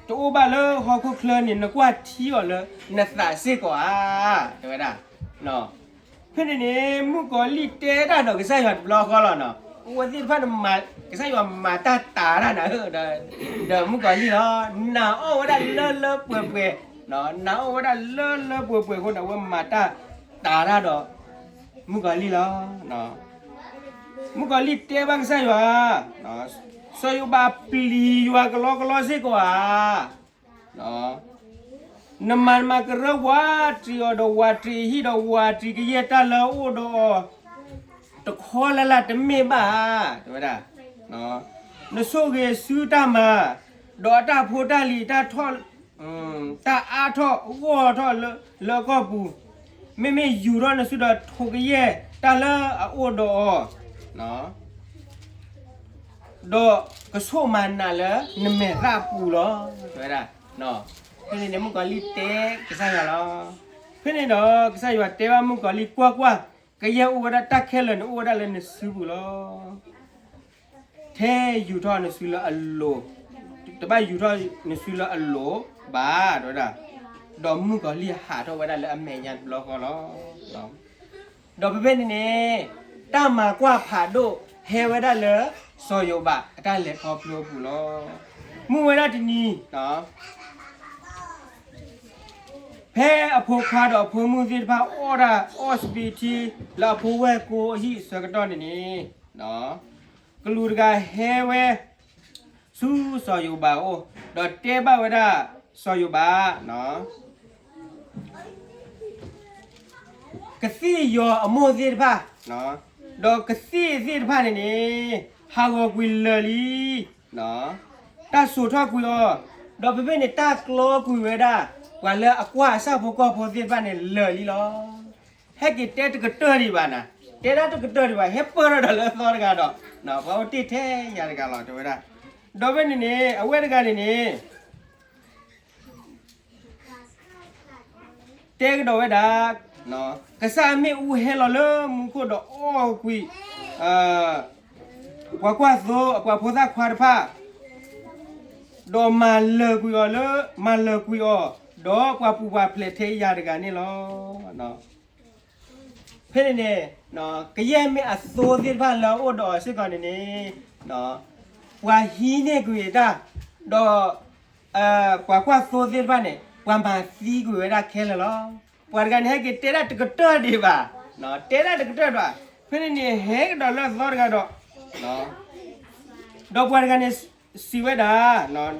တအိၣ်ဘၣ်လၢဟီၣ်ခိၣ်ချၢန့ၣ် နကွၢ်ထံအီၤလၢနသးစ့ၢ်ကီးဧါ, တဲဝဲဒၣ်. ဖဲန့ၣ်န့ၣ် မုၣ်ကီၤလံၢ်တဲတၢ်ဒီးကစၢ်ယွၤတဘျီဃီလီၤနီၤ. အဝဲသ့ၣ်တဖၣ်န့ၣ် ကစၢ်ယွၤမၤတၢ်တာ်တၢ်နၤဧၢ, ဒီးမုၣ်ကီၤလံၢ်လီၤ. နာ်အီၣ်ဝဲဒၣ်လၢလၢပှဲၤပှဲၤ, နာ်အီၣ်ဝဲဒၣ်လၢလၢပှဲၤပှဲၤအဃိန့ၣ် အဝဲမၤတၢ်တာ်တၢ်ဒီးမုၣ်ကီၤလံၢ်လီၤ. မုၣ်ကီၤလံၢ်တဲဘၣ်ကစၢ်ယွၤ, စီၤယိၤဘးပျံၤယွၤကလီကလီစ့ၢ်ကီးဧါ. နမၤနမၤကရၢဝးတံၢ်အီၤဒီးဝးတံၢ်အဟံၣ်ဒီးဝးတံၢ်ကယဲၢ်တၢ်လၢအအိၣ်ဒီးအီၤ တခီလၢ်လၢ်တမ့ၢ်ဘၣ်ဧါ, တဲဝဲဒၣ်. နဆိၣ်ဂ့ၤဆူတၢ်မၤ, ဒီးအတၢ်ဖိတၢ်လံၤ တၢ်ထီၣ်, တၢ်အါထီၣ်ဂီၢ်ထီၣ်လၢကီၢ်ပူၤ, မ့မ့ၢ်ယူာ်ထီၣ်နစုဒီးထိးကယဲၢ်တၢ်လၢအအိၣ်ဒီးအီၤ ဒီးကဆိၣ်မၤနးလၢနမဲာ်သၣ်အပူၤလီၤ, တဲဝဲဒၣ်. ဖဲန့ၣ်န့ၣ် မုၣ်ကီၤလံၢ်တဲကစၢ်ယွၤလီၤ. ဖဲန့ၣ်ဒီး ကစၢ်ယွၤတဲဘၣ်မုၣ်ကီၤလံၢ်, ကွၢ်ကွၢ်, ကယဲၢ်အိၣ်ဝဲဒၣ်တၢ်ခဲလၢာ်န့ၣ် အိၣ်ဝဲဒၣ်လၢနစုပူၤလီၤ. ထဲယူၤထီၣ်နစုလၢအလိၤ, တဘၣ်ယူၤထီၣ်နစုလၢအလိၤဘၣ် တဲဝဲဒၣ်, ဒီးမုၣ်ကီၤလံၢ်ဟးထီၣ်ဝဲဒၣ်လၢအမဲာ်ညါတဘျီဃီလီၤ. ဒီးဖဲဖဲန့ၣ်န့ၣ် တၢ်မၤကွၢ်ဖးဒိၣ်ဟဲဝဲဒၣ်လၢစီၤယိၤဘးအတၢ်လဲၤခီဖျိအပူၤလီၤ. မုၢ်ဝဲဒၣ်တနံၤ ဖဲအဖိခွါဒီးအဖိမုၣ်သ့ၣ်တဖၣ်အီၣ်တၢ် အီၣ်စပံးထံ လၢအဖိဝဲၢ်ကိအဟံၣ်အဆၢကတီၢ်န့ၣ်န့ၣ်, ကလူးတဂၤဟဲဝဲ ဆူစီၤယိၤဘးအအိၣ်, ဒီးတဲဘၣ်ဝဲဒၣ်စီၤယိၤဘး, ကသံၣ်ယီၤအမိၢ်သ့ၣ်တဖၣ်, ဒီးကသံၣ်သ့ၣ်တဖၣ်န့ၣ်န့ၣ် ဟးဂီၤကွံာ်လၢာ်လံ, တၢ်စိာ်ထီၣ်ကွံာ်အီၤ, ဒီးဖဲဖဲန့ၣ် တၢ်ကျီကွံာ်ဝဲဒၣ် ပှၤလၢအကွၢ်အဆၣ်ဖိကီၢ်ဖိသ့ၣ်တဖၣ်န့ၣ်လၢာ်လံလီၤ. ဟဲက့ၤတဲတကတၢၢ်ဒံးဘၣ်နၤ, တဲဒၣ်တကတၢၢ်ဒံးဘၣ်, ဟဲပၢၢ်ထီၣ်ဒီးလၢအသီတဂၤဒီး ပှၤအိၣ်တ့ၢ်ထဲယၤတဂၤလီၤ တဲဝဲဒၣ်. ဒီးဖဲန့ၣ်န့ၣ် အဝဲတဂၤန့ၣ်န့ၣ် တဲကဒီးဝဲဒၣ်, ကစၢ်အမ့ၣ်အူဟဲလီၤလၢမူခိၣ်ဒီးအီၣ်ကွံာ် ပှၤကွၢ်သိ အပှၤဖိသၣ်ခွါတဖၣ်, ဒီးမၤလၢာ်ကွံာ်အီၤလၢ မၤလၢာ်ကွံာ်အီၤ, ဒီးပှၤပူၤပှၤဖျဲးထဲယၤတဂၤန့ၣ်လီၤ. ဖဲန့ၣ်န့ၣ် ကယဲၢ်မ့ၢ်အသိသ့ၣ်တဖၣ်လၢအအိၣ်ဒီးအီၤစ့ၢ်ကီးန့ၣ်န့ၣ် ပှၤဟံးန့ၢ်ကွံာ်တၢ်, ဒီး ပှၤကွၢ်သိသ့ၣ်တဖၣ်န့ၣ် ပှၤမၤသံကွံာ်ဝဲဒၣ်ခဲလၢာ်လီၤ. ပှၤတဂၤန့ၣ် ဟဲက့ၤတဲဒၣ်တကတၢၢ်ဒံးဘၣ်, တဲဒၣ်တကတၢၢ်ဒံးဘၣ်, ဖဲန့ၣ်န့ၣ် ဟဲကဒီးလၢအသီတဂၤဒီး ဒီးပှၤတဂၤန့ၣ် စံးဝဲဒၣ်,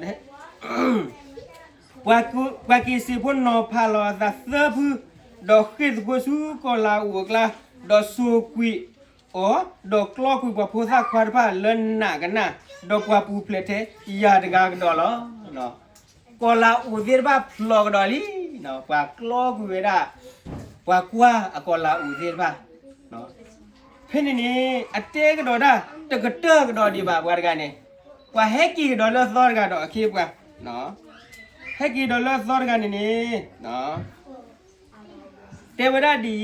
ပှၤက့ၤစံးဖိနီၤဖးလီၤအသးသၢဖု, ဒီးဃ့ၢ်သကိးဆူကီၤလၤအူးအကျါ, ဒီးစိာ်ကွံာ်အီၤ, ဒီးကျီကွံာ်ပှၤဖိသၣ်ခွါတဖၣ်လၢနးကနၣ်, ဒီးပှၤပူၤဖျဲးထဲယၤတဂၤကဒီးလီၤ. ကီၤလၤအူးသ့ၣ်တဖၣ်ဖျိးကဒီးလံ, ပှၤကျီကွံာ်ဝဲဒၣ် ပှၤကွၢ်အကီၤလၤအူးသ့ၣ်တဖၣ် ဖဲန့ၣ်န့ၣ် အတဲကဒီးတၢ်တကတၢၢ်ကဒီးဒံးဘၣ် ပှၤတဂၤန့ၣ်, ပှၤဟဲက့ၤကဒီးလၢအသီတဂၤဒီးအခ့အပှၤ, ဟဲက့ၤဒီးလၢအသီတဂၤန့ၣ်န့ၣ် တဲဝဲဒၣ်ဒ်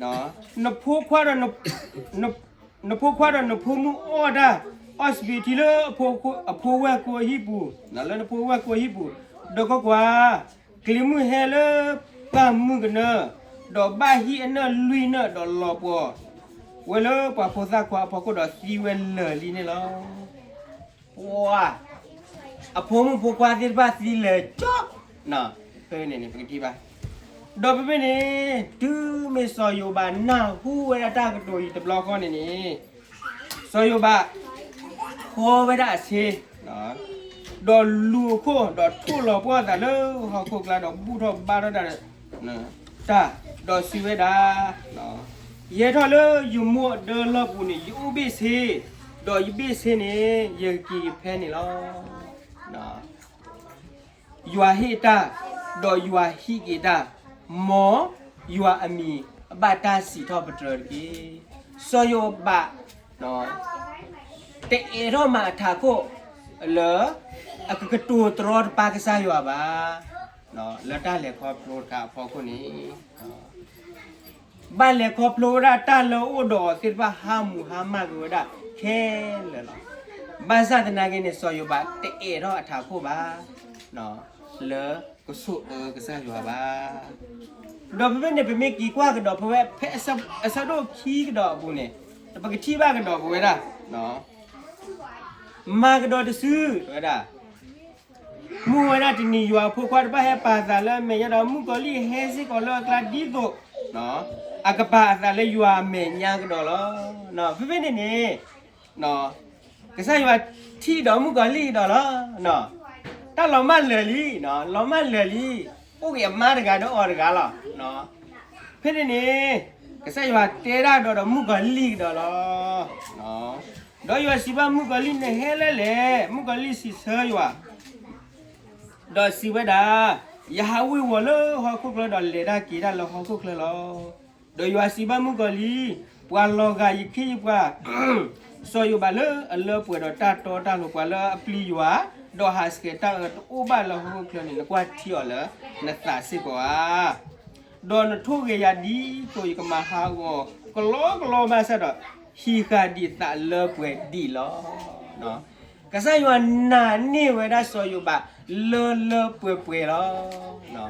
အံၤ, နဖိခွါဒီး နဖိခွါဒီးနဖိမုၣ်အီၣ်တၢ်, အီၣ်စပံးထံလၢအဖိဝဲၢ်ကိအဟံၣ်ပူၤ, လၢနဖိဝဲၢ်ကိအဟံၣ်ပူၤ, ဒီးကွၢ်ကွၢ်, ကျံးမုၢ်ဟဲလၢပၢ်မုၢ်ကနၢ, ဒီးဘၣ်ဟံၣ်အနၢၣ်လွံၢ်နၢၣ်ဒီးလီၤပှီၢ်ဝဲလၢပှၤဖိသၣ်ခွါအဖီခိၣ်ဒီးသံဝဲလၢာ်လံန့ၣ်လီၤ. ပှၤ အဖိမုၣ်ဖိခွါသ့ၣ်တဖၣ်သံလၢာ်ကၠီ, ဖဲန့ၣ်န့ၣ် ပကထံၣ်ဘၣ်, ဒီးဖဲဖဲန့ၣ် တုၤမ့ၢ်စီၤယိၤဘးနၢ်ဟူဝဲဒၣ်တၢ်ကတိၤအံၤတဘျီဃီန့ၣ်န့ၣ်, စီၤယိၤဘး ဖီဝဲဒၣ်အဆ့, ဒီးလူၤအခိၣ် ဒီးထိၣ်လီၤပှီၢ်အသးလၢဟီၣ်ခိၣ်ကျါ ဒီးဘူၣ်ထီၣ်ဘါထီၣ်တၢ်, တၢ်, ဒီးစံးဝဲဒၣ်, ယဟဲထီၣ်လၢယမိၢ်အဒၢလီၢ်ပူၤန့ၣ် ယအိၣ်ဘ့ၣ်ဆ့, ဒီးယဘ့ၣ်ဆ့န့ၣ် ယကက့ၤယဖဲန့ၣ်လီၤ. ယွၤဟ့ၣ်တၢ်, ဒီးယွၤဟံးက့ၤတၢ်, မ်ယွၤအမံၤအဘၣ်တၢ်စံးထီၣ်ပတြၢၤတက့ၢ်. စီၤယိၤဘး တအဲၣ်ထီၣ်မၤအထးခိၣ်လၢ အကကတိၤတရီတပါကစၢ်ယွၤဘၣ်, လၢတၢ်လဲၤခီဖျိတခါအဖီခိၣ်န့ၣ် ဘၣ်လဲၤခီဖျိဝဲဒၣ်တၢ်လၢအအိၣ်ဒီးအီၤသ့ၣ်တဖၣ်ဟါမူဟါမၢ်က့ၤဝဲဒၣ်ခဲလၢာ်လီၤ. ဘၣ်ဆၣ်သနာ်က့န့ၣ် စီၤယိၤဘးတအဲၣ်ထီၣ်အထးခိၣ်ဘၣ် လၢကဆိၣ်အၢကစၢ်ယွၤဘၣ်. ဒီးဖဲဖဲန့ၣ် ပမ့ၢ်က့ၤကွၢ်ကဒီးဖဲဝဲ ဖဲအဆၢဒိၣ်ခံကဒီးအပူၤန့ၣ် ပကထံၣ်ဘၣ်ကဒီးပဝဲဒၣ် မၤကဒီးတစု တဲဝဲဒၣ် မုၢ်ဝဲဒၣ်တနံၤ ယွၤအဖိခွါတဖၣ်ဟဲပာ်သးလၢအမဲာ်ညါဒီး မုၣ်ကီၤလံၢ်ဟဲစ့ၢ်ကီးလၢအကျါဒ်သိး အကပာ်အသးလၢယွၤအမဲာ်ညါကဒီးလီၤ. ဖဲဖဲန့ၣ်န့ၣ် ကစၢ်ယွၤထံၣ်ဒီးမုၣ်ကီၤလံၢ်ကဒီးလီၤ. တၢ်လီၤမၢ်လၢာ်လံ, လီၤမၢ်လၢာ်လံ, အိၣ်က့ၤအမါတဂၤဒီးအီၤတဂၤလီၤ. ဖဲန့ၣ်န့ၣ် ကစၢ်ယွၤတဲဒၣ်ဒီး ဒီးမုၣ်ကီၤလံၢ်ကဒီးလီၤ. ဒီးယွၤစံးဘၣ်မုၣ်ကီၤလံၢ် နဟဲလၢလဲၣ်. မုၣ်ကီၤလံၢ်စံးဆၢယွၤ ဒီးစံးဝဲဒၣ်, ယဟးဝ့ၤဝီၤလၢဟီၣ်ခိၣ်ချၢ ဒီးလဲၤတၢ်က့ၤတၢ်လၢဟီၣ်ခိၣ်ချၢလီၤ. ဒီးယွၤစံးဘၣ်မုၣ်ကီၤလံၢ်, ပှၤလီၤဂာ်ယခ့ယပှၤ စီၤယိၤဘးလၢအလၢပှဲၤဒီးတၢ်တီတၢ်လိၤ, ပှၤလၢအပျံၤယွၤ ဒီးဟးဆှဲးတၢ်အၢတအိၣ်ဘၣ်လၢဟီၣ်ခိၣ်ချၢန့ၣ် နကွၢ်ထံအီၤလၢနသးစ့ၢ်ကီးဧါ. ဒီးနထိၣ်ဂဲၤယၤဒ်သိးယကမၤဟးဂီၤ လီၤကလီဘၣ်ဆၣ်ဒီး ဟံးဃာ်ဒံးသးလၢပှဲၤဒံးလီၤ. ကစၢ်ယွၤနာ်န့ၢ်ဝဲဒၣ်စီၤယိၤဘးလၢလၢပှဲၤပှဲၤလီၤ.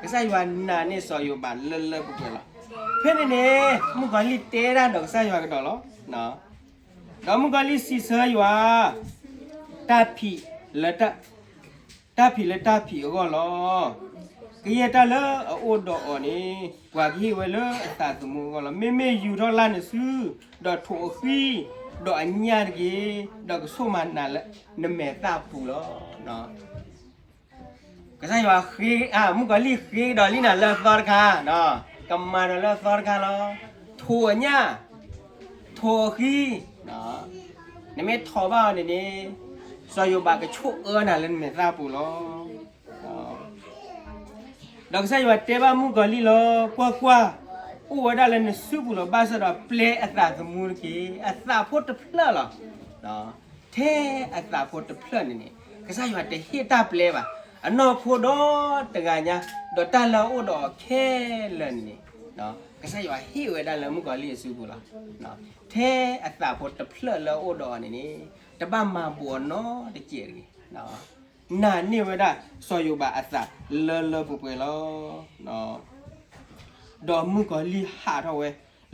ကစၢ်ယွၤနာ်န့ၢ်စီၤယိၤဘးလၢလၢပှဲၤပှဲၤလီၤ. ဖဲန့ၣ်န့ၣ် မုၣ်ကီၤလံၢ်တဲဒၣ်ဒီးကစၢ်ယွၤကဒီးလီၤ. ဒီးမုၣ်ကီၤလံၢ်စံးဆၢယွၤ, တၢ်ဖံးလၢတၢ် တၢ်ဖံးလၢတၢ်ဖံးအဂီၢ်လီၤ. ကယဲၢ်တၢ်လၢအအိၣ်ဒီးအီၤန့ၣ် ပှၤကဟ့ၣ်ဝဲလၢအသးသမူအဂီၢ်လီၤ. မ့မ့ၢ်ယူၤထီၣ်လၢ်နစု, ဒီးထိးအဃံ, ဒီးအညၣ်တက့ၢ်, ဒီးကဆိၣ်မၤနၤလၢနမဲာ်သၣ်ပူၤလီၤ. ကစၢ်ယွၤ, မုၣ်ကီၤလံၢ်ဃ့ကဒီးလံနၤလၢအသီတခါ, ကမၤဒီးလၢအသီတခါလီၤ. ထိးအညၣ်, ထိးအဃံ, နမ့ၢ်ထိးဘၣ်အီၤန့ၣ်န့ၣ်, စီၤယိၤဘးကဆိၣ်အၢနၤလၢနမဲာ်သၣ်ပူၤလီၤ. ဒီးကစၢ်ယွၤတဲဘၣ်မုၣ်ကီၤလံၢ်လီၤ, ကွၢ်ကွၢ်, အိၣ်ဝဲဒၣ်လၢနစုပူၤလီၤ. ဘၣ်ဆၣ်ဒီးပျဲအသးသမူတက့ၢ်. အသးဖိတဖျၢၣ်လီၤ. ထဲအသးဖိတဖျၢၣ်န့ၣ်န့ၣ် ကစၢ်ယွၤတဟ့ၣ်တၢ်ပျဲဘၣ်. အနီၢ်ခိဒီတဂၤညါ, ဒီးတၢ်လၢအအိၣ်ဒီးအီၤခဲလၢာ်န့ၣ်န့ၣ်, ကစၢ်ယွၤဟ့ၣ်ဝဲဒၣ်လၢမုၣ်ကီၤလံၢ်အစုပူၤလီၤ. ထဲအသးဖိတဖျၢၣ်လၢအအိၣ်ဒီးအီၤန့ၣ်န့ၣ်, တဘၣ်မၤဘူးအီၤနီတစဲးတဂ့ၤ. နာ်န့ၢ်ဝဲဒၣ်စီၤယိၤဘးအသးလၢလၢပှဲၤပှဲၤလီၤ. ဒီးမုၣ်ကီၤလံၢ်ဟးထီၣ်ဝဲ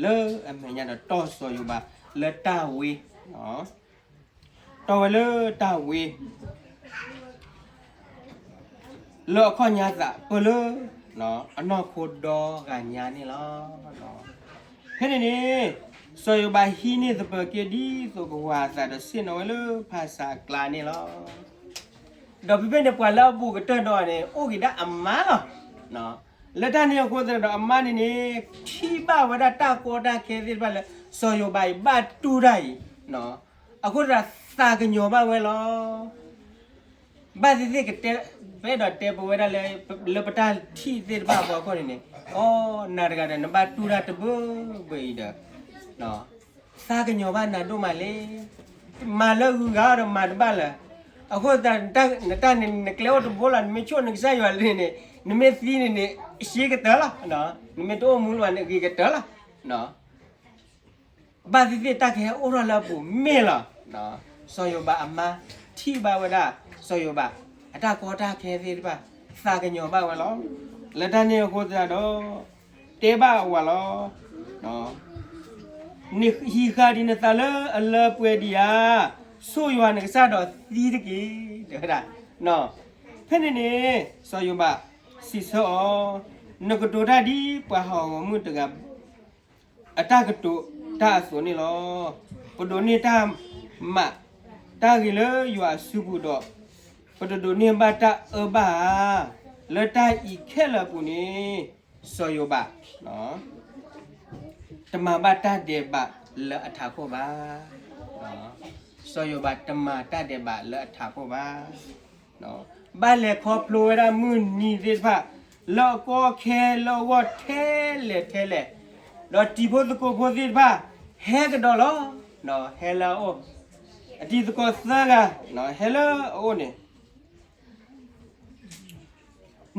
လၢအမဲာ်ညါဒီးတီၢ်စီၤယိၤဘးလၢတၢ်ဝ့, တီၢ်ဝဲလၢတၢ်ဝ့ လၢအခီၣ်ညါသးပၢၢ်လၢ အနီၢ်ခိဒီဂၤညါန့ၣ်လီၤ. ဖဲန့ၣ်န့ၣ် စီၤယိၤဘးဟံးန့ၢ်သပၢၤက့ဒ်သိးကဝၤအသးဒီး ဆ့ၣ်နီၤဝဲလၢဖၣ်ဆါအကျါန့ၣ်လီၤ. ဒီးဖဲဖဲန့ၣ် ပှၤလၢအဘူးကတၢၢ်ဒီးအီၤန့ၣ် အိၣ်က့ၤဒၣ်အမါလီၤ. လၢတၢ်န့ၣ်အဃိသတးဒီး အမါန့ၣ်န့ၣ် ထံၣ်ဘၣ်ဝဲဒၣ်တၢ်ကီတၢ်ခဲသ့ၣ်တဖၣ်လၢ စီၤယိၤဘးအံၤဘၣ်တူၢ်တၢ်အံၤ, အဃိသတးဒီးသးကညီၤဘၣ်ဝဲလီၤ. ဘၣ်သ့ၣ်သ့ၣ်ကတဲ, ပအဲၣ်ဒိးတဲပဝဲဒၣ်လၢ လၢပတၢ်ထံၣ်သ့ၣ်တဖၣ်အဖီခိၣ်န့ၣ်န့ၣ်, အိ, နၤတဂၤဒီး နဘၣ်တူၢ်တၢ်တဘၢဘၢအံၤဒီး သးကညီၤဘၣ်နၤဒိၣ်မးလံ. မၤလၢအဂုၤအဂၤဒီးမၤတဘၣ်လၢၤ. အဃိသတး နတၢ်န့ၣ် နကျဲအိၣ်တဘိလီၤ. နမ့ၢ်ဆိၣ်နကစၢ်ယွၤလံန့ၣ်, နမ့ၢ်သံန့ၣ်န့ၣ် ရှဲကတၢၢ်လီၤ. နမ့ၢ်တအိၣ်မူလၢၤဘၣ်န့ၣ် ဂ့ၤကတၢၢ်လီၤ. ဘၣ်သ့ၣ်သ့ၣ်တၢ်ကဟဲအိၣ်ထီၣ်လၢအပူၤမ့ၢ်လီၤ. စီၤယိၤဘးအမါထံၣ်ဘၣ်ဝဲဒၣ် စီၤယိၤဘး အတၢ်ကီတၢ်ခဲသ့ၣ်တဖၣ် သးကညီၤဘၣ်ဝဲလီၤ. လၢတၢ်န့ၣ်အဃိသတးဒီး တဲဘၣ်အဝၤလီၤ. နဟံးဃာ်ဒံးနသးလၢအလၢပှဲၤဒံးဧါ, ဆိၣ်ယွၤနကစၢ်ဒီးသံတက့ၢ် တဲဝဲဒၣ်. ဖဲန့ၣ်န့ၣ် စီၤယိၤဘးစံးဆၢအီၤ, နကတိၤတၢ်ဒ်ပှၤဟီၣ်ဂီၤမုၢ်တဂၤ အတၢ်ကတိၤတၢ်အသိးန့ၣ်လီၤ. ပဒိးန့ၢ်တၢ်မၤတၢ်ဂ့ၤလၢယွၤအစုပူၤဒီး ပတဒိးန့ၢ်ဘၣ်တၢ်အၢဘၣ်ဧါ. လၢတၢ်အံၤခဲလၢာ်အပူၤန့ၣ် စီၤယိၤဘး တမၤဘၣ်တၢ်ဒဲးဘးလၢအထးခိၣ်ဘၣ်. စီၤယိၤဘးတမၤတၢ်ဒဲးဘးလၢအထးခိၣ်ဘၣ်. ဘၣ်လဲၤခီဖျိဝဲဒၣ်မုၢ်နံၤသ့ၣ်တဖၣ် လၢအကီအခဲလၢအဂီၢ်ထဲလဲၣ်ထဲလဲၣ်, ဒီးတံၤဖိသကိးဖိသ့ၣ်တဖၣ် ဟဲကဒီးလီၤ. ဟဲလၢအအိၣ်, အတံၤသကိးသၢဂၤ ဟဲလၢအအိၣ်န့ၣ်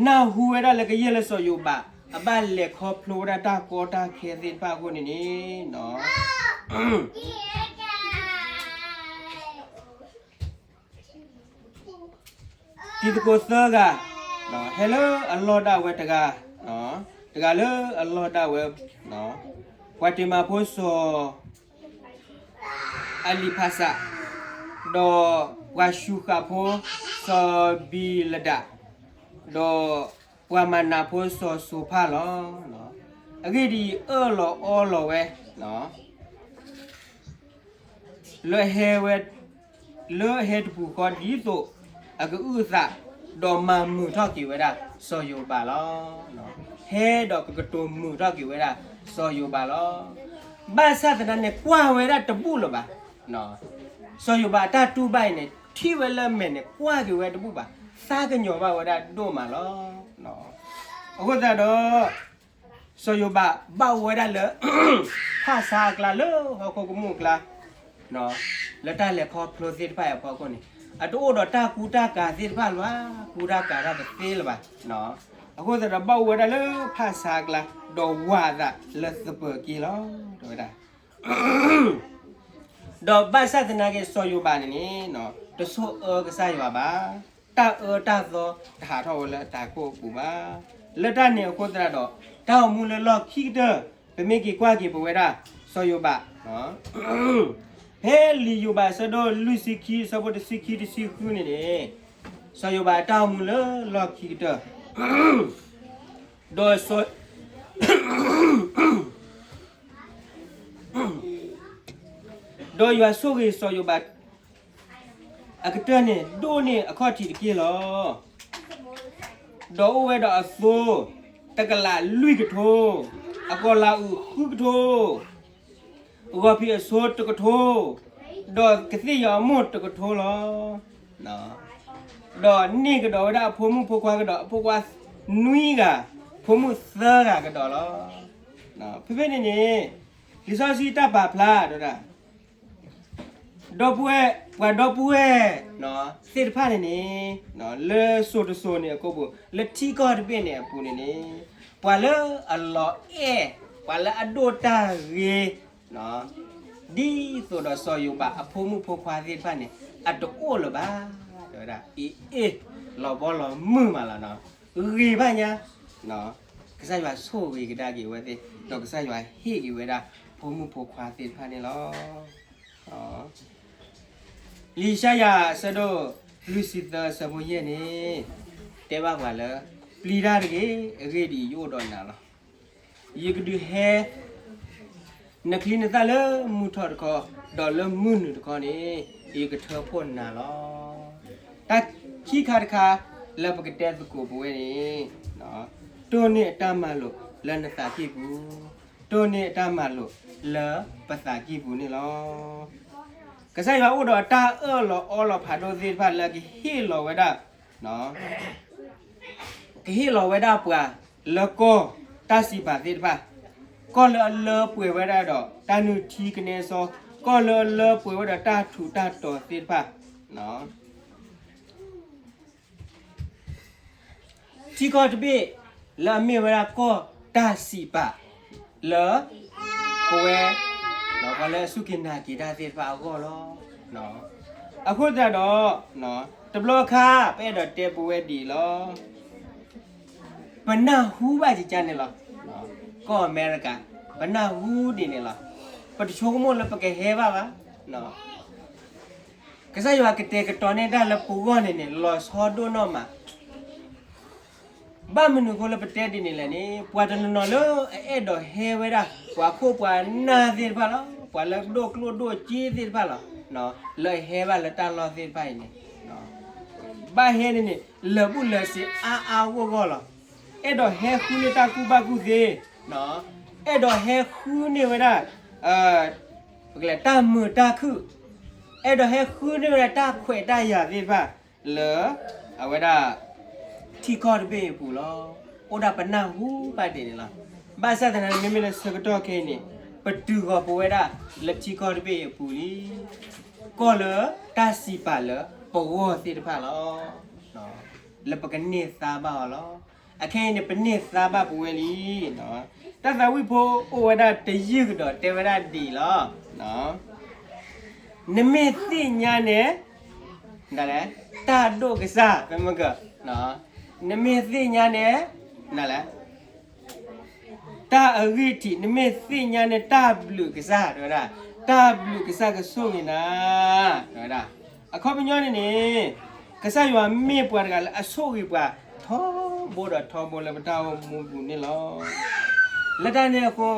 နၢ်ဟူဝဲဒၣ်လၢကယဲၢ်လၢစီၤယိၤဘး အဘၣ်လဲၤခီဖျိဝဲဒၣ်တၢ်ကီတၢ်ခဲသ့ၣ်တဖၣ်အဃိန့ၣ်န့ၣ် တံၤသကိးသၢဂၤ ဟဲလၢအလီၢ်ဒၣ်ဝဲတဂၤ, တဂၤလၢအလီၢ်ဒၣ်ဝဲ ပှၤတ့မၤဖိစီၤ အလံးဖးစး, ဒီးပှၤၡူဃးဖိစီၤဘံလဒး, ဒီးပှၤမၤနးဖိစီၤစိၤဖၣ်လီၤ. အဂ့ၢ်ဒ်အံၤ, အၢၣ်လီၤအီလီၤဝဲ လၢဟဲဝဲ လၢဟဲတပူၤဃီဒ်သိးအကအုၣ်အသး, ဒီးမၤမုာ်ထီၣ်က့ၤဝဲဒၣ်စီၤယိၤဘးလီၤ. ဟဲဒီးကကတိၤမုာ်ထီၣ်က့ၤဝဲဒၣ်စီၤယိၤဘးလီၤ. ဘၣ်ဆၣ်သနာ်န့ၣ် ကွၢ်ဝဲဒၣ်တဘူၣ်လၢၤဘၣ်. စီၤယိၤဘးအတၢ်တူၢ်ဘၣ်အံၤန့ၣ် ထံၣ်ဝဲလၢမဲာ်န့ၣ် ကွၢ်က့ၤဝဲတဘူၣ်ဘၣ်. သးကညီၤဘၣ်ဝဲဒၣ်ဒိၣ်မးလီၤ. အဃိသတးဒီး စီၤယိၤဘးဘၣ်အိၣ်ဝဲဒၣ်လၢ ဖၣ်ဆါအကျါလၢဟီၣ်ခိၣ်ကမူၣ်အကျါ, လၢတၢ်လဲၤခီဖျိသ့ၣ်တဖၣ်အံၤအဖီခိၣ်န့ၣ်, အတအိၣ်ဒီးတၢ်ကူတၢ်ကၤသ့ၣ်တဖၣ်လၢၤဘၣ်, ကူတၢ်ကၤတၢ်တသ့လၢၤဘၣ်. အဃိသတးဒီးဘၣ်အိၣ်ဝဲဒၣ်လၢဖၣ်ဆါအကျါ, ဒီးဝးအသးလၢသပၢၤက့လီၤ တဲဝဲဒၣ်. ဒီးဘၣ်ဆၣ်သနာ်က့စီၤယိၤဘးန့ၣ်န့ၣ် တဆိၣ်အၢကစၢ်ယွၤဘၣ်, တၢ်အၢတၢ်သီတဟးထီၣ်ဝဲလၢတၢ်ကိၢ်အပူၤဘၣ်. လၢတၢ်န့ၣ်အဃိသတးဒီး တၢ်အိၣ်မူလၢလီၢ်ခံကတၢၢ် ပမ့ၢ်က့ၤကွၢ်က့ၤပဝဲဒၣ် စီၤယိၤဘး ဖဲလံာ်ယိၤဘးအဆၢဒိၣ်လွံၢ်ဆံခံ အဆၢဖိတဆံခံတဆံဃုန့ၣ်န့ၣ်, စီၤယိၤဘးအတၢ်အိၣ်မူလၢလီၢ်ခံကတၢၢ်, ဒီး ဒီးယွၤဆိၣ်ဂ့ၤစီၤယိၤဘးအကတၢၢ်န့ၣ် ဒိၣ်န့ၢ်အခီၣ်ထံးတက့ၢ်လီၤ. ဒီးအိၣ်ဝဲဒီးအသိ တကလးလွံၢ်ကထိ, အကီၤလၤအုးဃုကထိ, ဂီၤဖံးအဆိတကထိ, ဒီးကသ့ၣ်ယီၤအမိၢ်တကထိလီၤ. ဒီးန့ၢ်ကဒီးဝဲဒၣ်အဖိမုၣ်ဖိခွါကဒီးအဖိခွါနွံဂၤ, ဖိမုၣ်သၢဂၤကဒီးလီၤ. ဖဲဖဲန့ၣ်န့ၣ် လံာ်စီဆှံတၢ်ပာ်ဖျါ တဲဝဲဒၣ် ဒီပုၢ်ဝဲၢ်, ပှၤဒီပုၢ်ဝဲၢ်သ့ၣ်တဖၣ်န့ၣ်န့ၣ်, လၢစိၤတစိၤန့ၣ်အကိာ်ပူၤ လၢထံကီၢ်တဘ့ၣ်န့ၣ်အပူၤန့ၣ်န့ၣ်, ပှၤလၢအလီၤအဲၣ်, ပှၤလၢအဒိၣ်တၢ်ဂ့ၤ, ဒ်သိးဒီးစီၤယိၤဘးအဖိမုၣ်ဖိခွါသ့ၣ်တဖၣ်န့ၣ် အတအိၣ်လၢၤဘၣ်, တဲဝဲဒၣ် အ့ အ့ လီၤဘီလီၤမုၢ်မးလီၤနီၤ, ဂ့ၤဘၣ်ညါ ကစၢ်ယွၤဆိၣ်ဂ့ၤကဒါက့ၤဝဲသ့ၣ်, ဒီးကစၢ်ယွၤဟ့ၣ်က့ၤဝဲဒၣ်ဖိမုၣ်ဖိခွါသ့ၣ်တဖၣ်န့ၣ်လီၤ. လံာ်ယၡါယၤအဆၢဒိၣ်လွံၢ်ဆံသၢအဆၢဖိယဲၢ်န့ၣ်, တဲဘၣ်ပှၤလၢ ပျံၤတၢ်တဂ့ၤ, အဂ့ၢ်ဒ်အံၤ ယအိၣ်ဒီးနၤလီၤ. ယကဒုးဟဲ နချံနသၣ်လၢမုၢ်ထီၣ်တခီ, ဒီးလၢမုၢ်နုာ်တခီန့ၣ် ယကထၢဖှိၣ်နၤလီၤ. တၢ်ခံခါတခါလၢပကတဲသကိးပဝဲန့ၣ်, တိၢ်န့ၢ်အတၢ်မၤလိာ်လၢနသးကံၢ်ပူၤ, တိၢ်န့ၢ်အတၢ်မၤလိာ်လၢပသးကံၢ်ပူၤန့ၣ်လီၤ. ကစၢ်ယွၤအိၣ်ဒီးတၢ်အၢၣ်လီၤအီလီၤဖးဒိၣ်သ့ၣ်တဖၣ်လၢကဟ့ၣ်လီၤဝဲဒၣ် ကဟ့ၣ်လီၤဝဲဒၣ်ပှၤလၢကီၢ်တၢ်စံးပာ်သ့ၣ်တဖၣ်, ကီၢ်လၢအလၢပှဲၤဝဲဒၣ်ဒီးတၢ်နုၢ်ထံကနဲစီ, ကီၢ်လၢအလၢပှဲၤဝဲဒီးတၢ်ထူးတၢ်တီၤသ့ၣ်တဖၣ်, ထံကီၢ်တဘ့ၣ်လၢအမ့ၢ်ဝဲဒၣ်ကီၢ်တၢ်စံးပာ်လၢ ပဝဲ ပှၤလၢအစူၢ်က့ၤနာ်က့ၤတၢ်သ့ၣ်တဖၣ်အဂီၢ်လီၤ. အဃိသတးဒီး တဘျီအခါ ပအဲၣ်ဒိးတဲပဝဲဒ်အံၤလီၤ. ပနၢ်ဟူဘၣ်ကကါန့ၣ်လီၤ. ကီၢ်အမဲရကၤ ပနၢ်ဟူဒ်န့ၣ်လီၤ. ပတဆိကမိၣ်လၢပကဟဲဘၣ်ဘၣ်. ကစၢ်ယွၤကတဲာ်ကတီၤန့ၢ်တၢ်လၢပဂီၢ်န့ၣ်န့ၣ် လီၤဆီဒိၣ်နီၢ်မး. ဘၣ်မနုၤအဃိလၢပတဲဒ်န့ၣ်လဲၣ်န့ၣ်, ပှၤတနီၤနီၤလၢအအဲၣ်ဒိးဟဲဝဲဒၣ် ပှၤခိၣ်ပှၤနၢ်သ့ၣ်တဖၣ်လီၤ. ပှၤလၢဒိၣ်ကျိၣ်ဒိၣ်စ့သ့ၣ်တဖၣ်လီၤ. လၢအဟဲဘၣ်လၢတၢ်လီၢ်သ့ၣ်တဖၣ်အံၤန့ၣ် ဘၣ်ဟဲန့ၣ်န့ၣ် လၢာ်ဘူၣ်လၢာ်စ့အါအါဂီၢ်ဂီၢ်လီၤ. အဲၣ်ဒိးဟဲဃုန့ၢ်တၢ်ကူၣ်ဘၣ်ကူၣ်သ့, အဲၣ်ဒိးဟဲဃုန့ၢ်ဝဲဒၣ် ပကလဲၤတၢ်မုာ်တၢ်ခုၣ်, အဲၣ်ဒိးဟဲဃုန့ၢ်ဝဲဒၣ်တၢ်ခွဲးတၢ်ယာ်သ့ၣ်တဖၣ် လၢ အဝဲဒၣ် ထံကီၢ်တဘ့ၣ်အံၤအပူၤလီၤ. အိၣ်ဒၣ်ပနၢ်ဟူဘၣ်ဒ်န့ၣ်လီၤ. ဘၣ်ဆၣ်သနာ်က့ မ့မ့ၢ်လၢဆၢကတီၢ်ခဲအံၤန့ၣ် ပတုၤဃီၤပဝဲဒၣ်လၢထံကီၢ်တဘ့ၣ်အံၤအပူၤလံ. ကီၢ်လၢတၢ်စံးပာ်လၢပဂီၢ်သ့ၣ်တဖၣ်လီၤ. လၢပကန့ၢ်သါဘၣ်အီၤလီၤ. အခဲအံၤန့ၣ် ပန့ၢ်သါဘၣ်ပဝဲလံ. တၢ်သးဝံၣ်ဖိအိၣ်ဝဲဒၣ်တယုၢ်ကဒီးတဲဝဲဒၣ်ဒ်အံၤလီၤ. နမ့ၢ်သ့ၣ်ညါန့ၣ် ဒ်လဲၣ်, တၢ်ဒိၣ်ကစၢ်, မ့ၢ်မက, နမ့ၢ်သ့ၣ်ညါန့ၣ် ဒ်လဲၣ်, တၢ်အဂံၢ်ထံး, နမ့ၢ်သ့ၣ်ညါန့ၣ် တၢ်ဘျုးကစၢ်, တဲဝဲဒၣ်, တၢ်ဘျုးကစၢ်ကဆိၣ်ဂ့ၤနၤ, တဲဝဲဒၣ်. အခီပညီန့ၣ်န့ၣ် ကစၢ်ယွၤမ့ၢ်ပှၤတဂၤလၢအဆိၣ်ဂ့ၤပှၤ ထီဘိဒီးထီဘိလၢပတၢ်အိၣ်မူပူၤန့ၣ်လီၤ. လၢတၢ်န့ၣ်အဃိ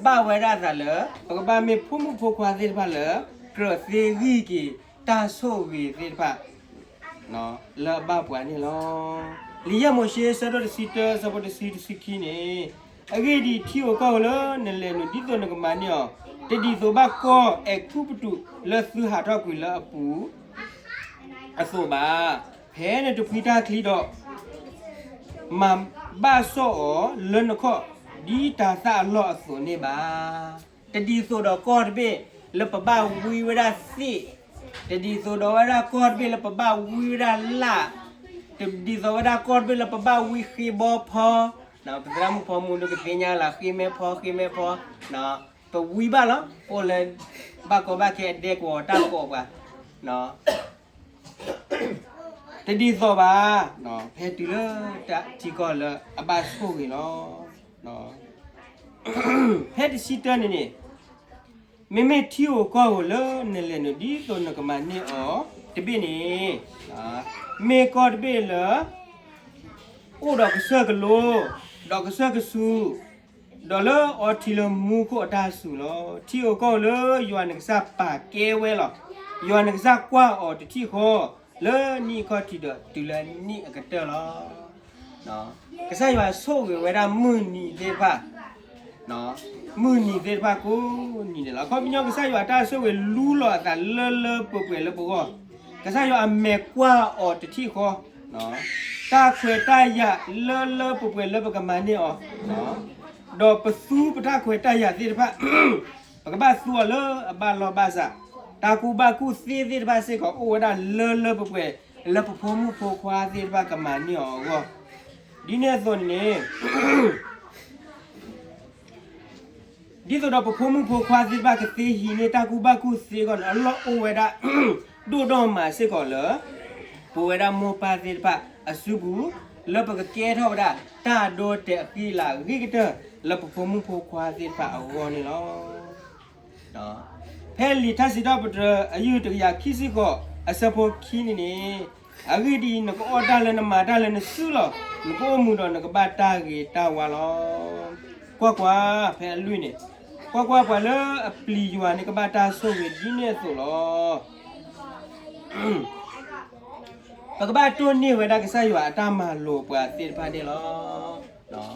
ဘၣ်ဝဲဒၣ်သးလၢ ပကဘၣ်မ့ၢ်ဖိမုၣ်ဖိခွါသ့ၣ်တဖၣ်လၢ ကြၢးသ့ဂံၢ်က့ၤတၢ်ဆိၣ်ဂ့ၤသ့ၣ်တဖၣ် လၢအဘၣ်ပှၤန့ၣ်လီၤ. လံာ်ယဲၢ်မိၤၡ့ အဆၢဒိၣ်တဆံတၢ အဆၢဖိတဆံ တဆံခံန့ၣ်, အဂ့ၢ်ဒ်အံၤ, ထံဧိၤကီၢ်ဧိၤလၢနလဲၤနုာ် ဒ်သိးနကမၤန့ၢ်အီၤ, တဒ်သိးဘၣ်ကီၢ်အဲၤကူပတူးလၢသုဟးထီၣ်ကွံာ်လၢအပူၤ အသိးဘၣ်. ဖဲနတဖှံတၢ်ချံဒီး မၤဘၣ်စီၣ်အီၤလၢနခီၣ် ဒ်တၤသၣ်အလီၢ်အသိးန့ၣ်ဘၣ်. တဒ်သိးဒီးကီၢ်တဘ့ၣ်လၢပဘၣ်ဝံဝဲဒၣ်သ့ၣ်, တဒ်သိးဒီးဝဲဒၣ်ကီၢ်တဘ့ၣ်လၢပဘၣ်ဝံဝဲဒၣ်လၣ်, တဒ်သိးဝဲဒၣ်ကီၢ်တဘ့ၣ်လၢပဘၣ်ဝံဃ့ဘီဖီ, ပသရၣ်မုၣ်ဖီမုၢ်ဒိၣ်ကသ့ၣ်ညါလၢဃ့မဲဖီဃ့မဲဖီ, ပဝံဘၣ်လီၤ. ပအိၣ်လၢဘၣ်ကီဘၣ်ခဲအဒဲကဝီၤတၢ်ကိးပှၤ တဒ်သိးဘၣ်, ဖဲတုၤလၢတၢ်ထံကီၢ်လၢအဘၣ်ဆိၣ်ဂ့ၤလီၤ. ဖဲတဆံတၢန့ၣ်န့ၣ်, မ့မ့ၢ်ထံဧိၤကီၢ်ဧိၤလၢနလဲၤနုာ်ဒ်သိးနကမၤန့ၢ်အီၤတဘ့ၣ်န့ၣ်, မ့ၢ်ကီၢ်တဘ့ၣ်လၢ အိၣ်ဒီးကစၢၢ်ကလိ, ဒီးကစၢၢ်ကဆူး, ဒီးလၢအီထံလၢမူခိၣ်အတၢ်စူၤလီၤ. ထံဧိၤကီၢ်ဧိၤလၢယွၤနကစၢ်ပာ်ကဲဝဲလီၤ. ယွၤနကစၢ်ကွၢ်အီၤတထံၣ်ဃီ, လၢနံၣ်အခီၣ်ထံးဒီးတုၤလၢနံၣ်အကတၢၢ်လီၤ. ကစၢ်ယွၤဆိၣ်ဂ့ၤဝဲဒၣ်မုၢ်နံၤသ့ၣ်တဖၣ်, မုၢ်နံၤသ့ၣ်တဖၣ်ကိးနံၤန့ၣ်လီၤ. အခီပညီကစၢ်ယွၤတၢ်ဆိၣ်ဂ့ၤလူလီၤအသးလၢလၢပှဲၤပှဲၤလၢပဂီၢ်, ကစၢ်ယွၤအမဲာ်ကွၢ်အီၤတထံၣ်ဃီ, တၢ်ခွဲးတၢ်ယာ်လၢလၢပှဲၤပှဲၤလၢပကမၤန့ၢ်အီၤ, ဒီးပသူပတၢ်ခွဲးတၢ်ယာ်သ့ၣ်တဖၣ်, ပကဘၣ်သူအီၤလၢအဘၣ်လီၢ်ဘၣ်စး, တၢ်ကူၣ်ဘၣ်ကူၣ်သ့သ့ၣ်တဖၣ်စ့ၢ်ကီးအိၣ်ဝဲဒၣ်လၢလၢပှဲၤပှဲၤ လၢပဖိမုၣ်ဖိခွါသ့ၣ်တဖၣ်ကမၤန့ၢ်အီၤအဂီၢ်, ဒ်န့ၣ်အသိးန့ၣ် ဒ်သိးဒီးပဖိမုၣ်ဖိခွါသ့ၣ်တဖၣ်ကသ့ဟံးန့ၢ်တၢ်ကူၣ်ဘၣ်ကူၣ်သ့အဂီၢ်န့ၣ် အလီၢ်အိၣ်ဝဲဒၣ် ဒိၣ်ဒီးမးစ့ၢ်ကီးလၢ ပဝဲဒၣ်မိၢ်ပၢ်သ့ၣ်တဖၣ်အစုပူၤ လၢပကကဲထီၣ်ဝဲဒၣ် တၢ်ဒိတဲာ်အဃံအလၤအဂ့ၤကတၢၢ် လၢပဖိမုၣ်ဖိခွါသ့ၣ်တဖၣ်အဂီၢ်န့ၣ်လီၤ. ဖဲလံာ်ထါစံးထီၣ်ပတြၢၤ အယုၢ်တကယၤခံဆံဃိး အဆၢဖိခံန့ၣ်န့ၣ်, အဂ့ၢ်ဒ်အံၤ, နကအီၣ်တၢ်လၢနမၤတၢ်လၢနစုလီၤ. နကအိၣ်မုာ်ဒီးနကဘၣ်တၢ်ဂ့ၤတၢ်ဝါလီၤ. ကွၢ်ကွၢ်, ဖဲအလွံၢ်န့ၣ်, ကွၢ်ကွၢ်, ပှၤလၢအပျံၤယွၤန့ၣ် ကဘၣ်တၢ်ဆိၣ်ဂ့ၤဒ်န့ၣ်အသိးလီၤ. ပကဘၣ်တိၢ်န့ၢ်ဝဲဒၣ်ကစၢ်ယွၤအတၢ်မၤလိာ်ပှၤသ့ၣ်တဖၣ်န့ၣ်လီၤ. ဒ်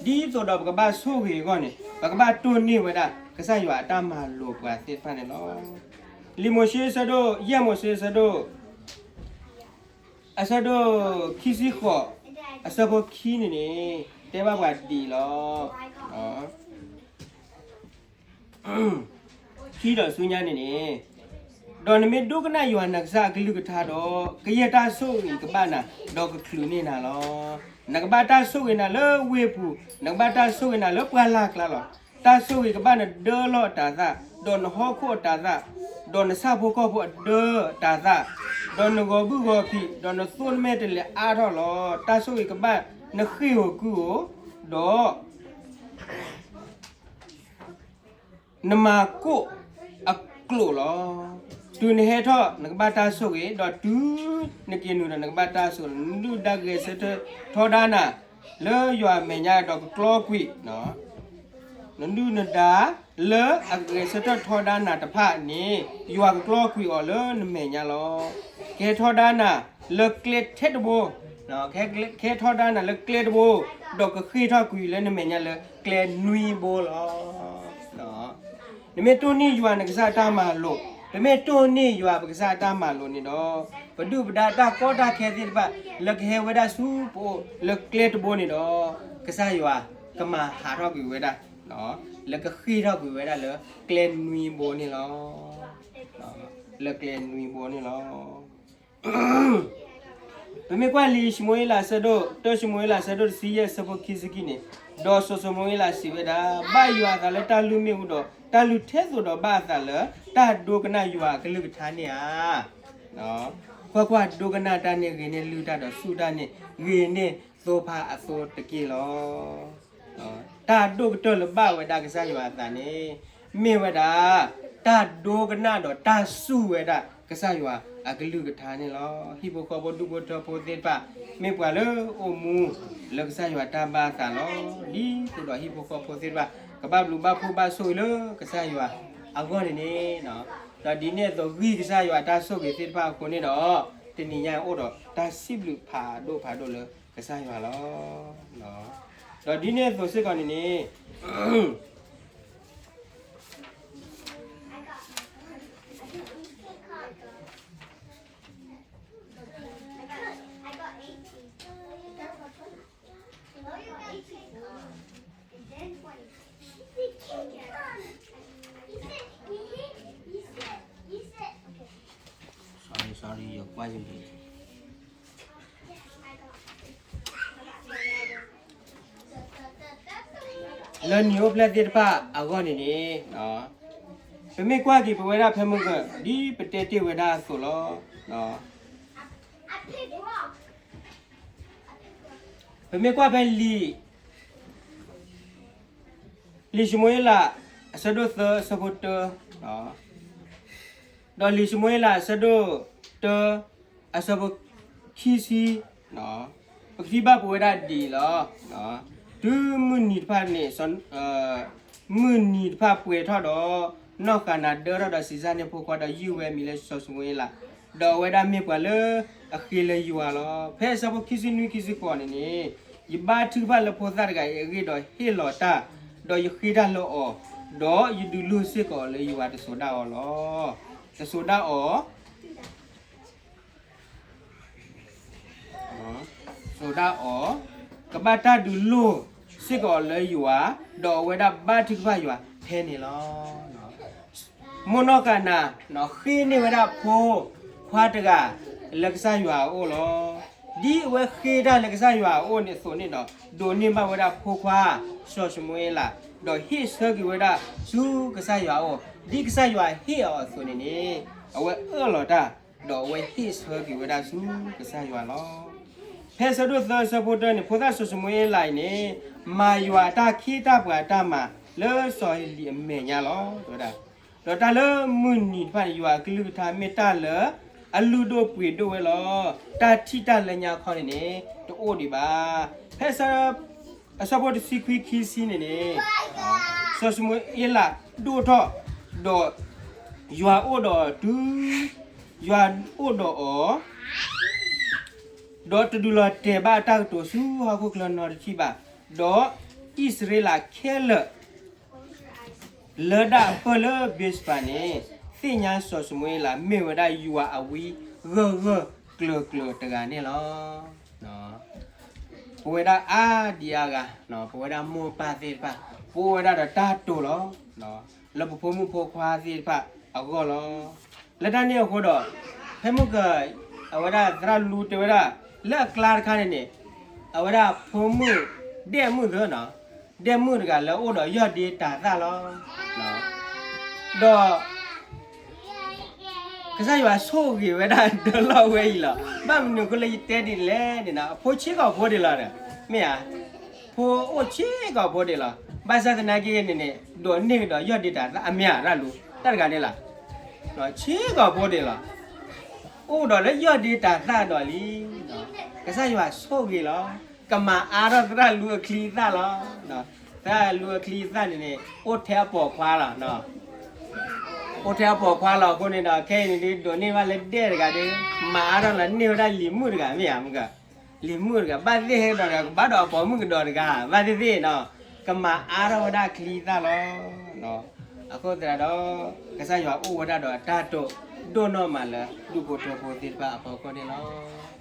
သိးဒီးပကဘၣ်ဆိၣ်ဂ့ၤအဂီၢ်န့ၣ် ပကဘၣ်တိၢ်န့ၢ်ဝဲဒၣ်ကစၢ်ယွၤအတၢ်မၤလိာ်ပှၤသ့ၣ်တဖၣ်န့ၣ်လီၤ. လံာ်မိၤၡ့အဆၢဒိၣ်, ယဲၢ်မိၤၡ့အဆၢဒိၣ်, အဆၢဒိၣ်ခံဆံဃိး, အဆၢဖိခံန့ၣ်န့ၣ် တဲဘၣ်ပှၤဒ်အံၤလီၤ. ခံဒီးဆူညါန့ၣ်န့ၣ်, ဒီးနမ့ၢ်ဒိကနၣ်ယွၤနကစၢ်အကလုၢ်ကထါဒီး, ကယဲၢ်တၢ်ဆိၣ်ဂ့ၤကဘၣ်နၤ, ဒီးကချုးန့ၢ်နၤလီၤ. နကဘၣ်တၢ်ဆိၣ်ဂ့ၤနၤလၢဝ့ၢ်ပူၤ, နကဘၣ်တၢ်ဆိၣ်ဂ့ၤနၤလၢပှၢ်လၢ်ကျါလီၤ. တၢ်ဆိၣ်ဂ့ၤကဘၣ်နဒၢလီၢ်အတၤသၣ်, ဒီးနဟီၣ်ခိၣ်အတၤသၣ်, ဒီးနဆၣ်ဖိကီၢ်ဖိအဒၢအတၤသၣ်, ဒီးနဂီၤဘုၣ်ဂီၤဖံး, ဒီးနသိၣ်နမဲာ်တလဲၤအါထီၣ်လီၤ. တၢ်ဆိၣ်ဂ့ၤကဘၣ်နဃ့ၢ်ဧိၤကုၢ်ဧိၤ, ဒီး နမၤကိၣ်အကျိာ်လီၤ. တုၤနဟဲထီၣ် နကဘၣ်တၢ်ဆိၣ်ဂ့ၤ, ဒီးတုၤနက့ၤနုာ်ဒီးနကဘၣ်တၢ်ဆိၣ်ဂ့ၤ, နဒုၣ်ဒါဂဲၤဆၢထၢၣ်ထီဒါနၤ လၢယွၤမဲာ်ညါဒီးကကျီကွံာ်, နဒုၣ်နဒါလၢအဂဲၤဆၢထၢၣ်ထီဒါနၤတဖၣ်န့ၣ် ယွၤကကျီကွံာ်အီၤလၢနမဲာ်ညါလီၤ. ကဟဲထီဒါနၤလၢကျဲထဲတဘိ, ကဟဲထီဒါနၤလၢကျဲတဘိ, ဒီးကဃ့ၢ်ထီၣ်ကွံာ်လၢနမဲာ်ညါလၢကျဲနွံဘိလီၤ. နမ့ၢ်တိၢ်န့ၢ်ယွၤနကစၢ်အတၢ်မၤလိာ်, ပမ့ၢ်တိၢ်န့ၢ်ယွၤပကစၢ်အတၢ်မၤလိာ်န့ၣ်ဒီး, ပဒုၣ်ပဒါတၢ်ကီတၢ်ခဲသ့ၣ်တဖၣ် လၢကဟဲဝဲဒၣ်ဆူပအိၣ်လၢကျဲတဘိန့ၣ်ဒီး, ကစၢ်ယွၤကမၤဟးထီၣ်ကွံာ်ဝဲဒၣ်, လၢကဃ့ၢ်ထီၣ်ကွံာ်ဝဲဒၣ်လၢကျဲနွံဘိန့ၣ်လီၤ. လၢကျဲနွံဘိန့ၣ်လီၤ. ပမ့ၢ်ကွၢ်လံာ်ၡမူၤအ့လးအဆၢဒိၣ်, တၢၡမူၤအ့လးအဆၢဒိၣ်တဆံယဲၢ်အဆၢဖိခံဆံခံန့ၣ်, ဒီးစီၤၡမူၤအ့လးစံးဝဲဒၣ်, ဘၣ်ယွၤအသးလၢတၢ်လုၢ်မ့ၣ်အူဒီး, တၢ်လုၢ်ထဲသိးဒီးဘၣ်အသးလၢတၢ်ဒိကနၣ်ယွၤအကလုၢ်ကထါန့ၣ်ဧါ. ကွၢ်ကွၢ်, ဒိကနၣ်တၢ်န့ၣ်ဂ့ၤန့ၢ်လုၢ်တၢ်ဒီးဆူၣ်တၢ်န့ၣ်ဂ့ၤန့ၢ်သိဖါအသိတက့ၢ်လီၤ. တၢ်ဒိၣ်ကတၢၢ်လၢဘၣ်ဝဲဒၣ်ကစၢ်ယွၤအသးန့ၣ် မ့ၢ်ဝဲဒၣ် တၢ်ဒိကနၣ်ဒီးတၢ်ဆူၣ်ဝဲဒၣ်ကစၢ်ယွၤအကလုၢ်ကထါန့ၣ်လီၤ. ဟံၣ်ဖိဃီဖိဒူၣ်ဖိထၢဖိသ့ၣ်တဖၣ် မ့ၢ်ပှၤလၢအိၣ်မူလၢကစၢ်ယွၤတၢ်ဘၣ်အသးလီၤ. ဒ်သိးဒီးဟံၣ်ဖိဃီဖိသ့ၣ်တဖၣ် ကဘၣ်ဘျုးဘၣ်ဖှိၣ်ဘၣ်ဆိၣ်ဂ့ၤလၢကစၢ်ယွၤအဂီၢ်န့ၣ်န့ၣ်, ဒီးဒ်န့ၣ်အသိးဂံၢ်ကစၢ်ယွၤတၢ်ဆိၣ်ဂ့ၤသ့ၣ်တဖၣ်အဃိန့ၣ်ဒီး တနံၤညါအိၣ်ဒီးတၢ်စံးဘျုးဖးဒိၣ်ဖးဒိၣ်လၢကစၢ်ယွၤလီၤ. ဒီးဒ်န့ၣ်အသိးစ့ၢ်ကီးန့ၣ်န့ၣ် Sorry, sorry, your quiet. လၢနံၣ်အိၣ်ဖျဲၣ်သ့ၣ်တဖၣ်အဂီၢ်န့ၣ်န့ၣ်, ပမ့ၢ်ကွၢ်က့ၤပဝဲဒၣ်ဖဲမုၢ်ဂီၤ ဒ်ပတဲတ့ၢ်ဝဲဒၣ်အသိးလီၤ. ပမ့ၢ်ကွၢ်ဖဲလံာ် လံာ်ၡမူၤအ့လး အဆၢဒိၣ်သၢ အဆၢဖိတၢ, ဒီးလံာ်ၡမူၤအ့လး အဆၢဒိၣ်တၢ အဆၢဖိခံဆံ, ပကထံၣ်ဘၣ်ပဝဲဒၣ်ဒ်အံၤလီၤ. တုၤမုၢ်နံၤတဖၣ်န့ၣ် မုၢ်နံၤတဖၣ်ပှဲၤထီၣ်ဒီး နီၢ်ဃၤနၤဒၢထီၣ်ဒီးစံးစၢ်န့ၢ်ဖိခွါဒီးယုၢ်ဝဲအမံၤလၢစီၤၡမူၤအ့လး, ဒီးအဝဲဒၣ်မ့ၢ်ပှၤလၢအဃ့လၢယွၤလီၤ. ဖဲအဆၢဖိခံဆံနွံ ခံဆံဃိးန့ၣ်န့ၣ်, ယဘါထုကဖၣ်လၢဖိသၣ်တဂၤအံၤအဂ့ၢ်ဒီးဟ့ၣ်လီၤတၢ်, ဒီးယဃ့တၢ်လၢအီၤ, ဒီးယဒုးလိၢ်စ့ၢ်ကီးအီၤလၢယွၤတစိၤဒၣ်အီၤလီၤ. တစိၤဒၣ်အီၤ စိၤဒၣ်အီၤ, ကဘၣ်တၢ်ဒုးလိၢ်စ့ၢ်ကီးအီၤလၢယွၤ, ဒီးအဝဲဒၣ်ဘါထုကဖၣ်ယွၤဖဲန့ၣ်လီၤ. မိၢ်နီၢ်ဃၤနၤ ဃ့န့ၢ်ဝဲဒၣ်ဖိခွါတဂၤလၢကစၢ်ယွၤအအိၣ်လီၤ. ဒ်အဝဲဃ့တၢ်လၢကစၢ်ယွၤအအိၣ်န့ၣ်အသိးန့ၣ်ဒီး ဒိးန့ၢ်ဘၣ်ဝဲဒၣ်ဖိခွါ စီၤၡမူၤအ့လး, ဒီးဟ့ၣ်ဆၢက့ၤဝဲဒၣ်ဆူကစၢ်ယွၤအအိၣ်, ဒ်ကစၢ်ယွၤဟ့ၣ်အီၤအသိးန့ၣ်န့ၣ်, အဝဲအၢၣ်လီၤတၢ်, ဒီးအဝဲဟ့ၣ်ဆၢက့ၤဝဲဒၣ်ဆူကစၢ်ယွၤလီၤ. ဖဲဆၢဒိၣ်သၢဆၢဖိတၢန့ၣ် ဖိသၣ်စီၤၡမူၤအ့လးအံၤန့ၣ်, မၤယွၤအတၢ်ခ့တၢ်ပှၤအတၢ်မၤလၢစီၤအ့လံအမဲာ်ညါလီၤ တဲဝဲဒၣ်. ဒီးတၢ်လၢမုၢ်နံၤတဖၣ်န့ၣ် ယွၤအကလုၢ်ကထါမ့ၢ်တၢ်လၢအလုၢ်ဒိၣ်ပှ့ၤဒိၣ်ဝဲလီၤ. တၢ်ထံၣ်တၢ်လၢညါခီန့ၣ်န့ၣ် တအိၣ်ဒံးဘၣ်. ဖဲဆၢ အဆၢဖိတဆံခွံ ခံဆံန့ၣ်န့ၣ်, စီၤၡမူၤအ့လးဒိၣ်ထီၣ်, ဒီးယွၤအိၣ်ဒီးအီၤတုၤ, ယွၤအိၣ်ဒီးအီၤ, ဒီးတဒုးလီၤတဲာ်ဘၣ်အတၢ်ကတိၤဆူဟီၣ်ခိၣ်ချၢနီတထံၣ်ဘၣ်, ဒီးအံၣ်စရ့လးခဲလၢာ် လၢဒၣ်အပၢၢ်လၢဘ့းစပၤန့ၣ်, သ့ၣ်ညါစီၤၡမူၤအ့လးမ့ၢ်ဝဲဒၣ်ယွၤအဝံဂၢၢ်ဂၢၢ်ကျၢၤကျၢၤတဂၤန့ၣ်လီၤ. ပဝဲဒၣ်အါဒံအါဂၤ, ပဝဲဒၣ်မိၢ်ပၢ်သ့ၣ်တဖၣ်, ပအိၣ်ဝဲဒၣ်ဒီးတၢ်တိာ်လီၤ, လၢပဖိမုၣ်ဖိခွါသ့ၣ်တဖၣ်အဂီၢ်လီၤ. လၢတၢ်န့ၣ်အဃိဒီး, ဖဲမုၢ်က အဝဲဒၣ်သရၣ်လူတဲဝဲဒၣ်, လၢအကျါတခါန့ၣ်န့ၣ်, အဝဲဒၣ်ဖိမုၣ်ဒဲၣ်မုၣ်သၢနီၤ, ဒဲၣ်မုၣ်တဂၤလၢအအိၣ်ဒီးယီၢ်ဒ့တၤသၣ်လီၤ. ဒီး ကစၢ်ယွၤဆိၣ်ဂ့ၤဝဲဒၣ်ဒၢလီၢ်ဝဲအံၤလီၤ. ဘၣ်မနုၤအဃိလၢယတဲဒ်လဲၣ်န့ၣ်, အဖိဆ့ကီးဖိဒံးလီၤဒီး, မ့ၢ်ဧါ, ဖိအိၣ်ဆ့ကီးဖိဒံးလီၤ. ဘၣ်ဆၣ်သနာ်က့န့ၣ်န့ၣ်, ဒိးန့ၢ်ကဒီးယီၢ်ဒ့တၤသၣ်အမ့ၢ်ဧါ, ရၣ်လူၤ, တၢ်တဂၤန့ၣ်လီၤ. ဆ့ကီးဖိဒံးလီၤ. အိၣ်ဒီးလၢယီၢ်ဒ့တၤသၣ်ဒီးလံ. ကစၢ်ယွၤဆိၣ်ဂ့ၤလီၤ. ကမၤအါထီၣ်သရၣ်လူအချံအသၣ်လီၤ. သရၣ်လူအချံအသၣ်န့ၣ်န့ၣ် အိၣ်ထဲအပိာ်ခွါလီၤ. အိၣ်ထဲအပိာ်ခွါလီၤအဃိန့ၣ်ဒီး ခဲအံၤန့ၣ်ဒ်ဒိးန့ၢ်ဘၣ်လၢဒဲၣ်တဂၤဒီး, မၤအါထီၣ်လီၤန့ၢ်ဝဲဒၣ်လံၤမုၣ်တဂၤ မ့ၢ်ဧါမုၢ်က, လံၤမုၣ်တဂၤ ဘၣ်သ့ၣ်ဟဲဒီး ကဘၣ်ဒီးအပိာ်မုၣ်ကဒီးတဂၤ ဘၣ်သ့ၣ်သ့ၣ်နီၤ, ကမၤအါထီၣ်ဝဲဒၣ်ချံသၣ်လီၤ. အဃိသတးဒီး ကစၢ်ယွၤအိၣ်ဝဲဒၣ်ဒီးအတၢ်တိာ်ဒိၣ်နီၢ်မးလၢ ဒူၣ်ဖိထၢဖိသ့ၣ်တဖၣ်အဖီခိၣ်န့ၣ်လီၤ.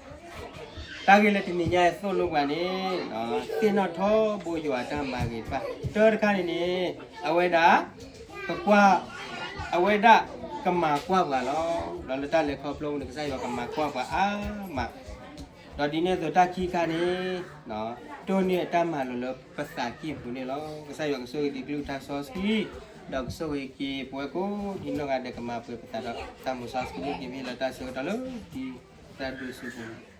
တၢ်ဂ့ၢ်လၢတနံၤညါအံၤသိၣ်လိပှၤန့ၣ်, သ့ၣ်နီၣ်ထီဘိယွၤအတၢ်မၤဂ့ၤတဖၣ် တၢ်တခါန့ၣ်န့ၣ်, အဝဲဒၣ် ကကွၢ်, အဝဲဒၣ်ကမၤကွၢ်ပှၤလီၤ. ဒီးလၢတၢ်လဲၤခီဖျိပူၤန့ၣ် ကစၢ်ယွၤကမၤကွၢ်ပှၤအါမး, ဒီးဒ်န့ၣ်အသိးတၢ်ခံခါန့ၣ်, တိၢ်န့ၢ်အတၢ်မၤလိာ်လၢပသးကံၢ်ပူၤန့ၣ်လီၤ. ကစၢ်ယွၤကဆိၣ်ဂ့ၤက့ၤကလုၢ်ကထါစီဆှံ, ဒီးကဆိၣ်ဂ့ၤက့ၤပဝဲကိးဒ်နီၢ်ဂၤဒဲးကမၤပှဲၤပသးဒီးတၢ်မုာ်စီဆှံန့ၣ်က့ၤမ့ၢ်လၢတၢ်ဆၢကတီၢ်လၢတံၤသၣ်ဒိၣ်ဆူပူၤ